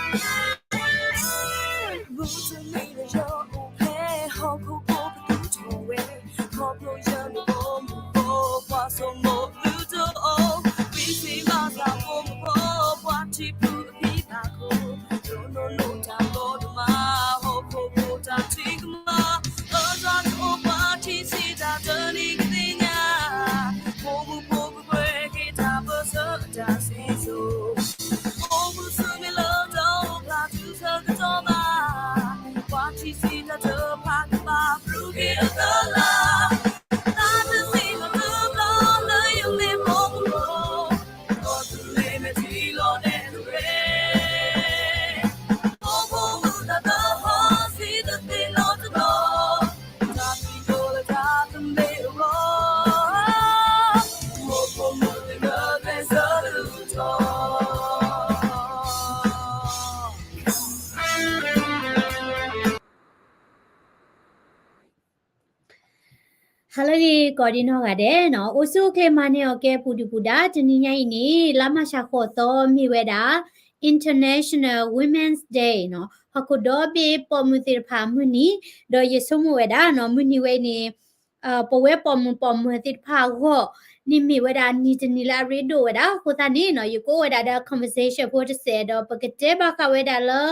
မုၢ်တနံၤလၢယအိၣ်ဖဲဟီၣ်ခိၣ်ဖိကသူထီၣ်ဝဲ, ခီဖျိယမ့ၢ်ပိာ်မုၣ်ဖိ ပှၤဆိမိၣ်သုတအိၣ်, ဝံသ့ၣ်မၤသးပိာ်မုၣ်ဖိ ပှၤထံပူၤအဖံဘၣ်ခိၣ်, ဒိၣ်နိၣ်နိၣ်တၢ်ကီတမၤ, ဟီၣ်ခိၣ်ဖိတၢ်ထံကမၤ, အတၢ်တအိၣ်ပှၤထံဆံးတၢ်တနံၤကသ့ၣ်ညါ, ပိာ်မုၣ်ဖိကကွဲးက့ၤတၢ်ပၢၢ်ဆၢအတၢ်စံၣ်စိၤ အိၣ်မူဆူမ့ၢ်လၢတၢ်အိၣ်ဖျါထူဆၢကတီၢ်ဘၣ်, ပှၤထံဆံးတၢ်တဖၣ်ကဘၣ်ပြူးက့ၤအသလၢ်, တၢ်တမ့ၢ်လၢတဘျီလၢယမ့ၢ်ပိာ်မုၣ်ဖိ, ဒီးတုၤမ့ၢ်ထံလီၤနဲၣ်တရ့, ပိာ်မုၣ်မုၣ်တၢ်သဟီၣ်စံးတသ့နီတဘျီ, တၢ်သံဒိၣ်လၢတၢ်သဘျ့အဂီၢ် ဟါလၢအဂ့ၤ ကိးဒံနီၢ်ဂၤဒဲးနီၤ, အိၣ်ဆူၣ်အိၣ်ချ့မၤန့ၢ်အီၤကဲပူၤဒုၣ်ပူၤဒါ, တနံၤညါအံၤန့ၣ် လါမၢ်ၡးဃိးသီမ့ၢ်ဝဲဒၣ် International Women's Day နီၤ, ဟီၣ်ခိၣ်ဒီဘ့ၣ်ပိာ်မုၣ်သ့ၣ်တဖၣ်အမုၢ်နံၤ, ဒီးယဆိကမိၣ်ဝဲဒၣ်နီၤ, မုၢ်နံၤဝဲအံၤန့ၣ် ပဝဲပိာ်မုၣ်ပိာ်မၢၤသ့ၣ်တဖၣ်အဂီၢ်န့ၣ်မ့ၢ်ဝဲဒၣ်နံၤတနံၤလၢအရ့ဒိၣ်ဝဲဒၣ်. အဃိသတးန့ၣ်နီၤ, ယကအိၣ်ဝဲဒၣ်ဒီး conversation ဖိတစဲးဒီး ပကတဲဘၣ်ဃးဝဲဒၣ်လၢ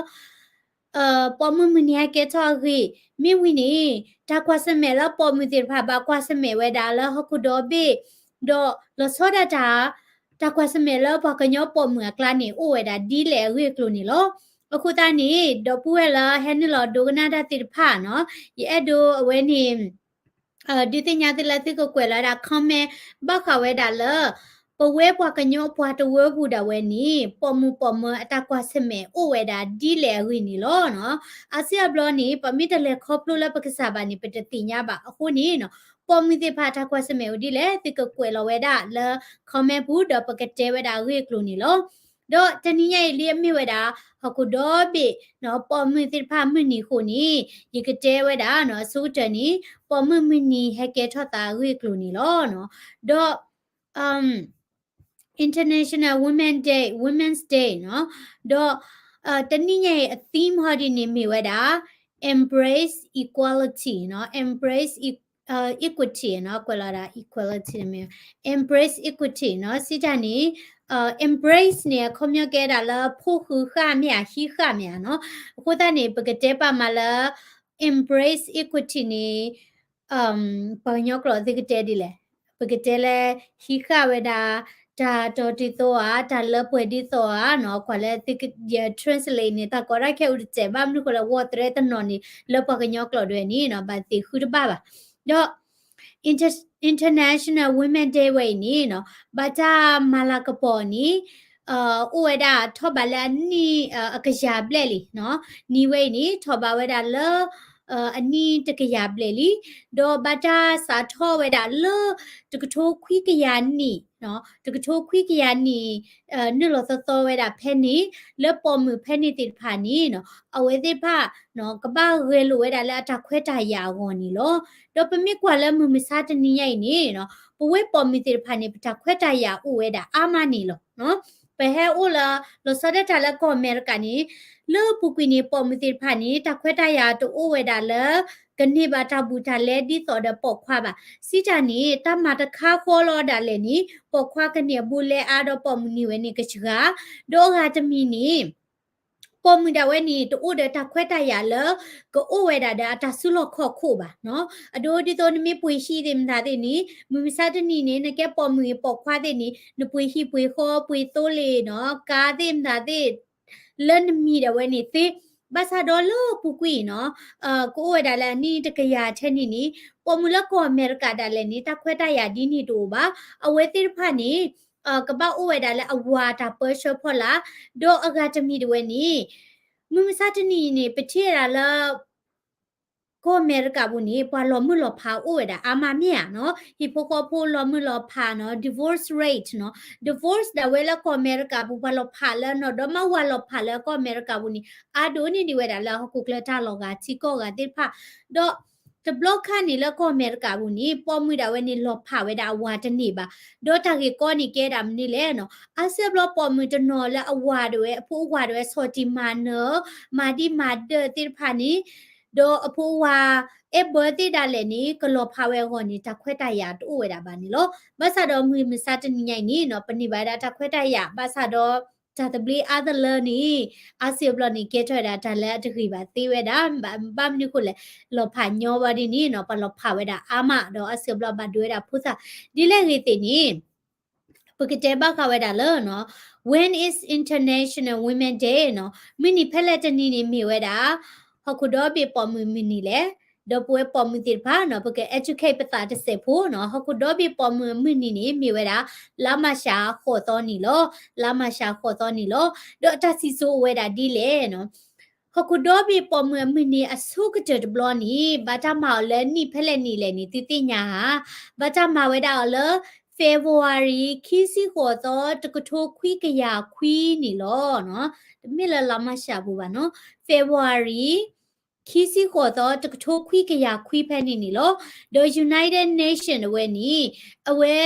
ပိာ်မုၣ်မုၢ်နံၤဟဲကဲထီၣ်အဂ့ၢ်, မ့ၢ်ဝံၤန့ၣ် တၢ်ကွၢ်ဆၢၣ်မဲာ်လၢပိာ်မုၣ်သ့ၣ်တဖၣ်ဘၣ်ကွၢ်ဆၢၣ်မဲာ်ဝဲဒၣ်လၢဟီၣ်ခိၣ်ဒီဘ့ၣ်, ဒီးလီၤဆီဒၣ်တၢ် တၢ်ကွၢ်ဆၢၣ်မဲာ်လၢပှၤကညီပိာ်မုၣ်အကျါန့ၣ် အိၣ်ဝဲဒၣ်ဒ်လဲၣ်အဂ့ၢ်အကျိၤန့ၣ်လီၤ. အဃိသတးန့ၣ် ဒီပုၢ်ဝဲၢ်လၢဟဲနုာ်လီၤဒိကနၣ်တၢ်သ့ၣ်တဖၣ်နီၤ, ယအဲၣ်ဒိးအဝဲန့ၣ် ဒုးသ့ၣ်ညါသုလၢသုကကွဲးလီၤဝဲဒၣ် comment ဘၣ်ဃးဝဲဒၣ်လၢ ပဝဲပှၤကညီပှၤတဝၢပူၤဒၣ်ဝဲန့ၣ် ပိာ်မုၣ်ပိာ်မၢၤအတၢ်ကွၢ်ဆၢၣ်မဲာ်အိၣ်ဝဲဒၣ်ဒ်လဲၣ်အဂ့ၢ်န့ၣ်လီၤ. အါစုအါဘျီန့ၣ် ပမ့ၢ်တလဲၤခီဖျိလၢပကစၢ်ဘၣ်န့ၣ် ပတသ့ၣ်ညါဘၣ်. အဃိန့ၣ် ပိာ်မုၣ်သ့ၣ်တဖၣ်အတၢ်ကွၢ်ဆၢၣ်မဲာ်အိၣ်ဒ်လဲၣ် သုကကွဲးလီၤဝဲဒၣ်လၢ comment ပူၤ ဒီးပကတဲဝဲဒၣ်အဂ့ၢ်အကျိၤန့ၣ်လီၤ. ဒီးတနံၤညါအံၤလံအမ့ၢ်ဝဲဒၣ် ဟီၣ်ခိၣ်ဒီဘ့ၣ် ပိာ်မုၣ်သ့ၣ်တဖၣ်မုၢ်နံၤအဃိန့ၣ် ယကတဲဝဲဒၣ် အဆိကတၢၢ်န့ၣ် ပိာ်မုၣ်မုၢ်နံၤဟဲကဲထီၣ်သးအဂ့ၢ်အကျိၤန့ၣ်လီၤ. ဒီး International Women Day, Women's Day နီၤ, ဒီး တနံၤညါအံၤအ theme ဟီဒ်န့ၣ်မ့ၢ်ဝဲဒၣ် embrace equality နီၤ, embrace equity နီၤ, ကွဲးလီၤဒၣ် equality မ့ၢ် embrace equity နီၤ, စံးတၢ်န့ၣ် embrace န့ၣ် အခီပညီကဲဒၣ်လၢဖိဃုဃၣ်မ့ၢ်ဧါ ဟံးဃၣ်မ့ၢ်ဧါနီၤ, အဃိသတးန့ၣ် ပကတဲပာ်မးလၢ embrace equity န့ၣ် ပှၤကညီကျိာ်သုကတဲဒ်လဲၣ်, ပကတဲလၢ ဟံးဃၣ်ဝဲဒၣ် တၢ်တီၢ်တံၢ်သိဧါ, တၢ်လၢပှဲၤဒ်သိးဧါနီၤ, ကွၢ်လၢသုက ယ translate န့ၣ် တၢ်ကီတၢ်ခဲအိၣ်တစဲးဘၣ် မနုၤဃိလၢ ဝီၢ်တရဲတနီၤန့ၣ် လၢပှၤကညီကျိာ်ဒၣ်ဝဲန့ၣ်နီၤ ဘၣ်သ့ၣ်ဃုတဘၣ်ဘၣ်. ဒီး Inter- International Women Day ဝဲအံၤန့ၣ်နီၤ ဘၣ်တၢ်မၤလၤကပီၤန့ၣ် အိၣ်ဝဲဒၣ်ထီၣ်ဘးလၢအနံၣ်အကယၤဘျဲၣ်လံနီၤ, နံၤဝဲအံၤန့ၣ် ထီၣ်ဘးဝဲဒၣ်လၢ အနံၣ်တကယၤဘျဲၣ်လံ, ဒီးဘၣ်တၢ်စးထီၣ်ဝဲဒၣ်လၢ တကထိခွံကယၤနံၣ်, တကထိခွံကယၤနံၣ် နုာ်လီၤသီသီဝဲဒၣ်ဖဲန့ၣ် လၢပိာ်မုၣ်ဖဲန့ၣ်သ့ၣ်တဖၣ်န့ၣ် အဝဲသ့ၣ်တဖၣ် ကဘၣ်ဂဲၤလိာ်ဝဲဒၣ်လၢအတၢ်ခွဲးတၢ်ယာ်အဂီၢ်န့ၣ်လီၤ. ဒီးပမ့ၢ်ကွၢ်လၢမုၢ်မဆါတနံၤညါအံၤန့ၣ် ပဝဲပိာ်မုၣ်သ့ၣ်တဖၣ်န့ၣ် ပတၢ်ခွဲးတၢ်ယာ်အိၣ်ဝဲဒၣ်အါမးန့ၣ်လီၤ. ပဟဲအိၣ်လၢ လီၤဆီဒၣ်တၢ်လၢကီၢ်အမဲရကၤန့ၣ် လၢအပူၤကွံာ်န့ၣ် ပိာ်မုၣ်သ့ၣ်တဖၣ်န့ၣ် တၢ်ခွဲးတၢ်ယာ်တအိၣ်ဝဲဒၣ်လၢ ကန့ၢ်ဘၣ်တၢ်ဘူးတၢ်လဲဒ်သိးဒီးပိာ်ခွါဘၣ်. စံးတၢ်န့ၣ် တၢ်မၤတခါဃီလီၤဒၣ်လဲာ်န့ၣ် ပိာ်ခွါကန့ၢ်အဘူးလဲအါဒီးပိာ်မုၣ်န့ၢ်ဝဲန့ၣ်ကစှၤ, ဒီးအဂၤတမံၤန့ၣ် ပိာ်မုၣ်ဒၣ်ဝဲန့ၣ် တအိၣ်ဒီးတၢ်ခွဲးတၢ်ယာ်လၢ ကအိၣ်ဝဲဒၣ်ဒီးအတၢ်စုလီၢ်ခီၣ်ခိၣ်ဘၣ်နီၤ. အဒိဒ်သိးနမ့ၢ်ပှ့ၤဟံၣ်သ့ၣ်မတၤသ့ၣ်န့ၣ် မုၢ်မဆါတနံၤန့ၣ် နကဲပိာ်မုၣ်အံၤပိာ်ခွါသ့ၣ်န့ၣ် နပှ့ၤဟံၣ်ပှ့ၤဃီပှ့ၤသိလ့ၣ်နီၤ ကါသ့ၣ်မတၤသ့ၣ် လၢနမံၤဒၣ်ဝဲန့ၣ်သ့, ဘၣ်ဆၣ်ဒီးလၢပူၤကွံာ်နီၤ ကအိၣ်ဝဲဒၣ်လၢအနံၣ်တကယၤထဲန့ၣ်န့ၣ် ပိာ်မုၣ်လၢကီၢ်အမဲရကၤဒၣ်လဲာ်န့ၣ် တၢ်ခွဲးတၢ်ယာ်ဒ်န့ၣ်တအိၣ်ဘၣ်. အဝဲသ့ၣ်တဖၣ်န့ၣ် ကဘၣ်အိၣ်ဝဲဒၣ်လၢအဝၤတၢ်ပၢဆှၢဖီလာ်, ဒီးအဂၤတမံၤဒၣ်ဝဲန့ၣ် မုၢ်မဆါတနံၤအံၤန့ၣ် ပထံၣ်ဝဲဒၣ်လၢ ကီၢ်အမဲရကၤပူၤန့ၣ် ပှၤလီၤမုၢ်လီၤဖးအိၣ်ဝဲဒၣ်အါမးမ့ၢ်ဧါနီၤ. ဟံၣ်ဖိဃီဖိလီၤမုၢ်လီၤဖးနီၤ divorce rate နီၤ divorce ဒၣ်ဝဲလၢကီၢ်အမဲရကၤပူၤ ပှၤလီၤဖးလၢနီၤ ဒီးမ့ၢ်ဝၤလီၤဖးလၢကီၢ်အမဲရကၤပူၤန့ၣ် အါဒိၣ်န့ၢ်ဒံးဝဲဒၣ်လၢဟီၣ်ခိၣ်ချၢတၢ်လီၤဂာ်ထံကီၢ်ဂၤသ့ၣ်တဖၣ်, ဒီး တဘျီခါန့ၣ်လၢကီၢ်အမဲရကၤပူၤန့ၣ် ပိာ်မုၣ်ဒၣ်ဝဲန့ၣ်လီၤဖးဝဲဒၣ်အဝၤတန့ၢ်ဘၣ်. ဒီးတၢ်ဂ့ၢ်ကီန့ၣ်ကဲဒၣ်မနုၤလဲၣ်နီၤ, အါစုအဘျီပိာ်မုၣ်တနီၤလၢအဝၤဒၣ်ဝဲ အဖိအဝၤဒၣ်ဝဲ ဆီၣ်တံၢ်မၤနၢၤ မၤဒံးမၤဒၢးသ့ၣ်တဖၣ်န့ၣ် ဒီးအဖိအဝၤ အဲၣ်ဘၢသ့ၣ်ဒၣ်လဲာ်န့ၣ် ကလီၤဖးဝဲအဂီၢ်န့ၣ် တၢ်ခွဲးတၢ်ယာ်တအိၣ်ဝဲဒၣ်ဘၣ်န့ၣ်လီၤ. ဘၣ်ဆၣ်ဒီးမုၢ်မဆါတနံၤညါအံၤန့ၣ်နီၤ ပန့ၢ်ဘၣ်ဝဲဒၣ်တၢ်ခွဲးတၢ်ယာ် ဘၣ်ဆၣ်ဒီး တၢ်သဘျ့အါတလၢန့ၣ် အါစုအဘျီန့ၣ် ကဲထီၣ်ဝဲဒၣ်တၢ်လၢအတဂ့ၤဘၣ်သ့ဝဲဒၣ် ဘၣ်မနုၤအဃိလဲၣ် လီၤဖးညီဘၣ်ဒ်န့ၣ်နီၤ ပှၤလီၤဖးဝဲဒၣ်အါမး ဒီးအါစုအဘျီဘၣ်ဒိဝဲဒၣ်ဖိသၣ် ဒ်လဲၣ်ဂ့ၤသ့ၣ်န့ၣ် ပကတဲဘၣ်ဃးဝဲဒၣ်လၢနီၤ When is International Women's Day နီၤ, မုၢ်နံၤဖဲလဲၣ်တနံၤန့ၣ်မ့ၢ်ဝဲဒၣ် ဟီၣ်ခိၣ်ဒီဘ့ၣ်ပိာ်မုၣ်အမုၢ်နံၤလဲၣ်. ဒီးပဝဲပိာ်မုၣ်သ့ၣ်တဖၣ်နီၤ ပက educate ပသးတစဲးဖိနီၤ ဟီၣ်ခိၣ်ဒီဘ့ၣ်ပိာ်မုၣ်အမုၢ်နံၤန့ၣ် မ့ၢ်ဝဲဒၣ် လါမၢ်ၡးဃိးသီနံၤလီၤ. လါမၢ်ၡးဃိးသီနံၤလီၤ. ဒီးတၢ်စံၣ်စိၤအိၣ်ဝဲဒၣ်ဒ်လဲၣ်နီၤ ဟီၣ်ခိၣ်ဒီဘ့ၣ်ပိာ်မုၣ်အမုၢ်နံၤအဆိကတၢၢ်တဘျီန့ၣ် ဘၣ်တၢ်မၤအီၤလၢနံၣ်ဖဲလဲၣ်နံၣ်လဲၣ်န့ၣ် သုသ့ၣ်ညါဧါ. ဘၣ်တၢ်မၤဝဲဒၣ်အီၤလၢ February ခံဆံဃိးသီ တကထိခွံကယၤခွံနံၣ်လီၤ. တမ့ၢ်လၢလါမၢ်ၡးပူၤဘၣ်နီၤ February ခံဆံဃိးသီ တကထိခွံကယၤခွံဖဲန့ၣ်န့ၣ်လီၤ. ဒီး United Nation အဝဲန့ၣ် အဝဲ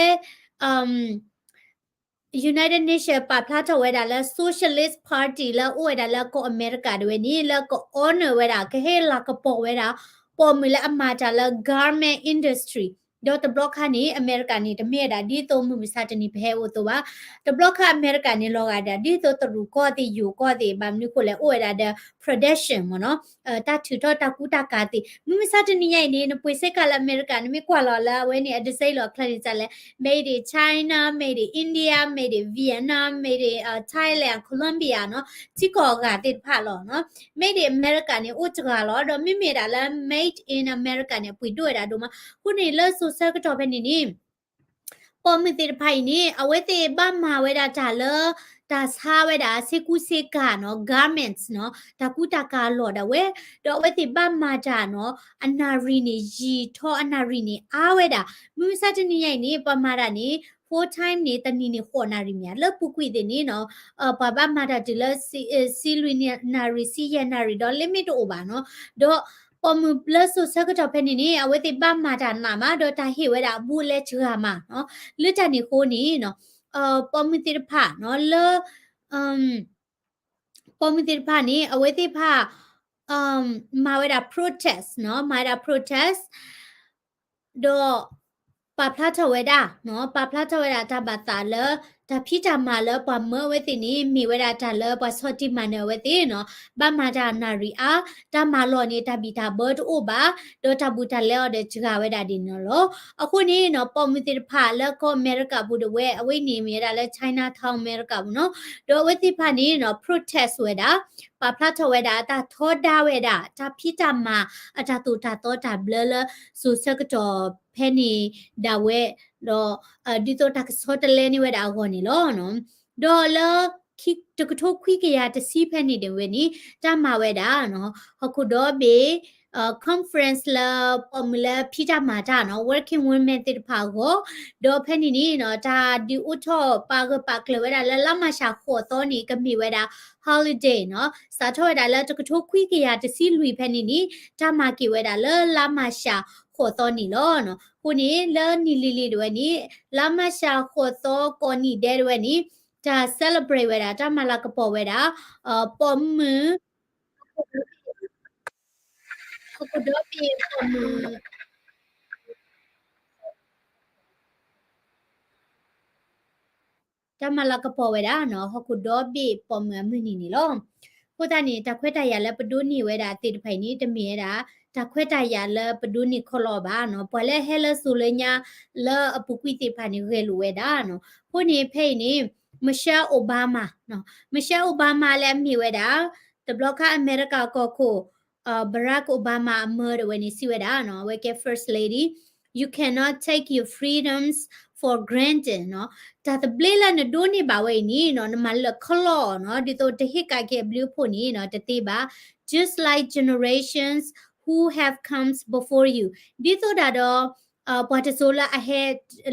United Nation ပာ်ဖျါထီၣ်ဝဲဒၣ်လၢ Socialist Party လၢအအိၣ်ဝဲဒၣ်လၢကီၢ်အမဲရကၤဒၣ်ဝဲန့ၣ် လၢက honor ဝဲဒၣ် ကဟ့ၣ်လၤကပီၤဝဲဒၣ် ပိာ်မုၣ်လၢအမၤတၢ်လၢ garment industry ဒီးတဘျီခါန့ၣ် အမဲရကၤန့ၣ် တမ့ၢ်ဝဲဒၣ်ဒ်သိးမုၢ်မဆါတနံၤပဟဲအိၣ်သိးဘၣ်. တဘျီခါအမဲရကၤန့ၣ် လီၤဂာ်ဒၣ်ဒ်သိးတရူးကီၢ်သ့ၣ် ယိၤကီၢ်သ့ၣ် ဘၣ်မနုၤအဃိလဲၣ် အိၣ်ဝဲဒၣ်ဒီး production မ့ၢ်နီၤ တၢ်ထုးထီၣ်တၢ်ကူတၢ်ကၤသ့ၣ် မုၢ်မဆါတနံၤညါအံၤန့ၣ် နပှ့ၤစ့ၢ်ကီးလၢအမဲရကၤ နမ့ၢ်ကွၢ်လီၤလၢအဝဲန့ၣ် အ design လီၤ အကျါန့ၣ် စးလဲၣ် Made in China, Made in India, Made in Vietnam, Made in Thailand, Colombia နီၤ ထံကီၢ်အဂၤသ့ၣ်တဖၣ်လီၤနီၤ. Made in America န့ၣ် အိၣ်တဂၤလီၤ ဒီးမ့မ့ၢ်ဒၣ်လၢ Made in America န့ၣ် အပှ့ၤဒိၣ်ဝဲဒၣ်ဒိၣ်မး. အဃိန့ၣ်လၢစိၤဆၢကတီၢ်ဖဲန့ၣ်န့ၣ် ပိာ်မုၣ်သ့ၣ်တဖၣ်အံၤန့ၣ် အဝဲသ့ၣ်ဘၣ်မၤဝဲဒၣ်တၢ်လၢ တၢ်ဆါဝဲဒၣ် ဆ့ကူဆ့ကၤနီၤ garments နီၤ တၢ်ကူတၢ်ကၤအလီၢ်ဒၣ်ဝဲ ဒီးအဝဲသ့ၣ်ဘၣ်မၤတၢ်နီၤ အနၣ်ရံၣ်န့ၣ် ယံာ်ထီၣ်အနၣ်ရံၣ်န့ၣ် အါဝဲဒၣ် မုၢ်မဆါတနံၤညါအံၤန့ၣ် ပှၤမၤတၢ်န့ၣ် full time န့ၣ် တနံၤန့ၣ် ဃိးနၣ်ရံၣ်မ့ၢ်ဧါ လၢပူၤကွံာ်သ့ၣ်န့ၣ်နီၤ ပှၤဘၣ်မၤတၢ်တုၤလၢ ဆံလွံၢ်နၣ်ရံၣ် ဆံယဲၢ်နၣ်ရံၣ် ဒီး limit တအိၣ်ဘၣ်နီၤ ဒီးပိာ်မုၣ်လၢစိၤဆၢကတီၢ်ဖဲန့ၣ်န့ၣ် အဝဲသ့ၣ်ဘၣ်မၤတၢ်နးမး ဒီးတၢ်ဟ့ၣ်ဝဲဒၣ်အဘူးအလဲစှၤမးနီၤ လၢတၢ်န့ၣ်အဃိန့ၣ်နီၤ ပိာ်မုၣ်သ့ၣ်တဖၣ်နီၤ လၢ ပိာ်မုၣ်သ့ၣ်တဖၣ်န့ၣ် အဝဲသ့ၣ်တဖၣ် မၤဝဲဒၣ် protest နီၤ မၤဝဲဒၣ် protest ဒီး ပာ်ဖျါထီၣ်ဝဲဒၣ်နီၤ ပာ်ဖျါထီၣ်ဝဲဒၣ်တၢ်ဘၣ်သးလၢ တၢ်ဖံးတၢ်မၤလၢပှၤမၢအဝဲသ့ၣ်န့ၣ် မ့ၢ်ဝဲဒၣ်တၢ်လၢပှၤဆီၣ်တံၢ်မၤနၢၤအဝဲသ့ၣ်နီၤ ဘၣ်မၤတၢ်နၣ်ရံၣ်အါ တၢ်မၤလီၢ်န့ၣ် တၢ်ဘံၣ်တၢ်ဘၢတအိၣ်ဘၣ် ဒီးတၢ်ဘူးတၢ်လဲအီၤဒီးစှၤဝဲဒၣ်ဒ်န့ၣ်လီၤ. အဃိန့ၣ်နီၤ ပိာ်မုၣ်သ့ၣ်တဖၣ်လၢကီၢ်အမဲရကၤပူၤဒၣ်ဝဲ အဝဲန့ၣ်မ့ၢ်ဝဲဒၣ်လၢ Chinatown အမဲရကၤပူၤနီၤ ဒီးအဝဲသ့ၣ်တဖၣ်န့ၣ်နီၤ protest ဝဲဒၣ် ပာ်ဖျါထီၣ်ဝဲဒၣ် တၢ်ထီဒါဝဲဒၣ် တၢ်ဖံးတၢ်မၤ အတၢ်သိၣ်တၢ်သီတၢ်ဘျၢလၢ စိၤဆၢကတီၢ်ဖဲန့ၣ်ဒၣ်ဝဲ ဒီး ဒ်သိးတၢ်ကဆီတလဲန့ၢ်ဝဲဒၣ်အဂီၢ်န့ၣ်လီၤ. ဒီးလၢ တကထိခွံကယၤတဆံဖဲန့ၣ်ဒၣ်ဝဲန့ၣ် တၢ်မၤဝဲဒၣ် ဟီၣ်ခိၣ်ဒီဘ့ၣ် conference လၢပိာ်မုၣ်လၢဖံးတၢ်မၤတၢ်နီၤ working women သ့ၣ်တဖၣ်အဂီၢ် ဒီးဖဲန့ၣ်န့ၣ်နီၤ တၢ်ဒုးအိၣ်ထီၣ်ပာ်ဂၢၢ်ပာ်ကျၢၤဝဲဒၣ်လၢလါမၢ်ၡးဃိးသီန့ၣ် ကမ့ၢ်ဝဲဒၣ် holiday နီၤ စးထီၣ်ဝဲဒၣ်လၢတကထိခွံကယၤတဆံလွံၢ်ဖဲန့ၣ်န့ၣ် တၢ်မၤက့ၤဝဲဒၣ်လၢလါမၢ်ၡးဃိးသီန့ၣ်လီၤ. အဃိန့ၣ် လၢနံၣ်လံၤလံၤဒၣ်ဝဲန့ၣ် လါမၢ်ၡးဃိးသီကိးနံၣ်ဒဲးဒၣ်ဝဲန့ၣ် တၢ် celebrate ဝဲဒၣ် တၢ်မၤလၤကပီၤဝဲဒၣ် ပိာ်မုၣ် ဟီၣ်ခိၣ်ဒီဘ့ၣ်ပိာ်မုၣ် တၢ်မၤလၤကပီၤဝဲဒၣ်နီၤ ဟီၣ်ခိၣ်ဒီဘ့ၣ်ပိာ်မုၣ်အမုၢ်နံၤန့ၣ်လီၤ. အဃိသတးန့ၣ် တၢ်ခွဲးတၢ်ယာ်လၢပဒိးန့ၢ်ဝဲဒၣ်သ့ၣ်တဖၣ်အံၤန့ၣ် တမ့ၢ်ဝဲဒၣ် တၢ်ခွဲးတၢ်ယာ်လၢပဒိးန့ၢ်ခီလီၤဘၣ်နီၤ ပှၤလၢဟဲလၢစိၤလၢညါလၢအပူၤကွံာ်သ့ၣ်တဖၣ်န့ၣ် ဂဲၤလိာ်ဝဲဒၣ်နီၤ. အဃိန့ၣ်ဖဲအံၤန့ၣ် Michelle Obama နီၤ Michelle Obama လၢအမ့ၢ်ဝဲဒၣ် တဘျီခါအမဲရကၤကီၢ်ခိၣ် Barack Obama အမၢဒၣ်ဝဲန့ၣ်စံးဝဲဒၣ်နီၤ အဝဲကဲ First Lady, you cannot take your freedoms for granted နီၤ တၢ်သဘျ့လၢနဒိးန့ၢ်ဘၣ်ဝဲအံၤန့ၣ်နီၤ နမၤလၢာ်ခီလီၤနီၤ ဒ်သိးတဟ့ၣ်ကးက့ၤအဘျုးအဖှိၣ်န့ၣ်နီၤ တသ့ဘၣ် just like generations who have come before you ဒ်သိးဒၣ်ဒီး ပှၤတစိၤလၢအဟဲ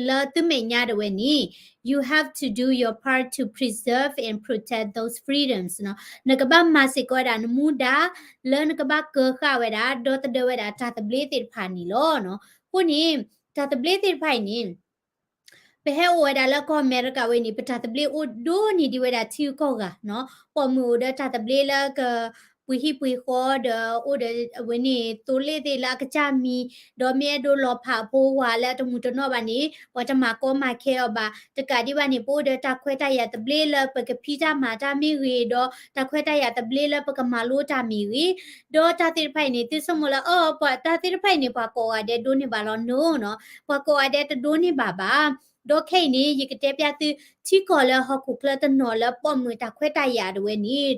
လၢသုမဲာ်ညါဒၣ်ဝဲန့ၣ် you have to do your part to preserve and protect those freedoms နီၤ. နကဘၣ်မၤစ့ၢ်ကီးဝဲဒၣ်နမူဒါ လၢနကဘၣ်ကၢဃာ်ဝဲဒၣ် ဒီသဒၢဝဲဒၣ်တၢ်သဘျ့သ့ၣ်တဖၣ်န့ၣ်လီၤ. အဃိန့ၣ် တၢ်သဘျ့သ့ၣ်တဖၣ်အံၤန့ၣ် ပဟဲအိၣ်ဝဲဒၣ်လၢကီၢ်အမဲရကၤဝဲန့ၣ် ပတၢ်သဘျ့အိၣ်ဒိၣ်န့ၢ်ဒံးဝဲဒၣ်ထံဂုၤကီၢ်ဂၤနီၤ. ပိာ်မုၣ်အိၣ်ဒီးတၢ်သဘျ့လၢက ပှ့ၤဟံၣ်ပှ့ၤဃီဒီး အိၣ်ဒီးအဝဲန့ၣ်သိလ့ၣ်သ့ၣ်လၢအကစၢ်မံၤ, ဒီးမ့ၢ်အဲၣ်ဒိးလီၤဖးအဖိဝၤလၢအတမုာ်တနီၣ်ဘၣ်န့ၣ် ပှၤတမၤကီမၤခဲအီၤဘၣ်. တကးဒံးဘၣ်န့ၣ် ပအိၣ်ဒီးတၢ်ခွဲးတၢ်ယာ်သဘျ့လၢပကဖံးတၢ်မၤတၢ်မ့ၢ်ဂ့ၤ, ဒီးတၢ်ခွဲးတၢ်ယာ်သဘျ့လၢပကမၤလိတၢ်မ့ၢ်ဂ့ၤ, ဒီးတၢ်သ့ၣ်တဖၣ်အံၤန့ၣ် သုဆိကမိၣ်လၢ အၢ ပှၤတၢ်သ့ၣ်တဖၣ်အံၤန့ၣ် ပှၤကိးဂၤဒဲးဒိးန့ၢ်ဘၣ်လီၤ. နီၤနီၤ, ပှၤကိးဂၤဒဲးတဒိးန့ၢ်ဘၣ်ဘၣ်. ဒီးခဲအံၤန့ၣ် ယကတဲပျးသု ထံကီၢ်လၢဟီၣ်ခိၣ်ချၢတနီၤလၢပိာ်မုၣ်တၢ်ခွဲးတၢ်ယာ်ဒၣ်ဝဲန့ၣ်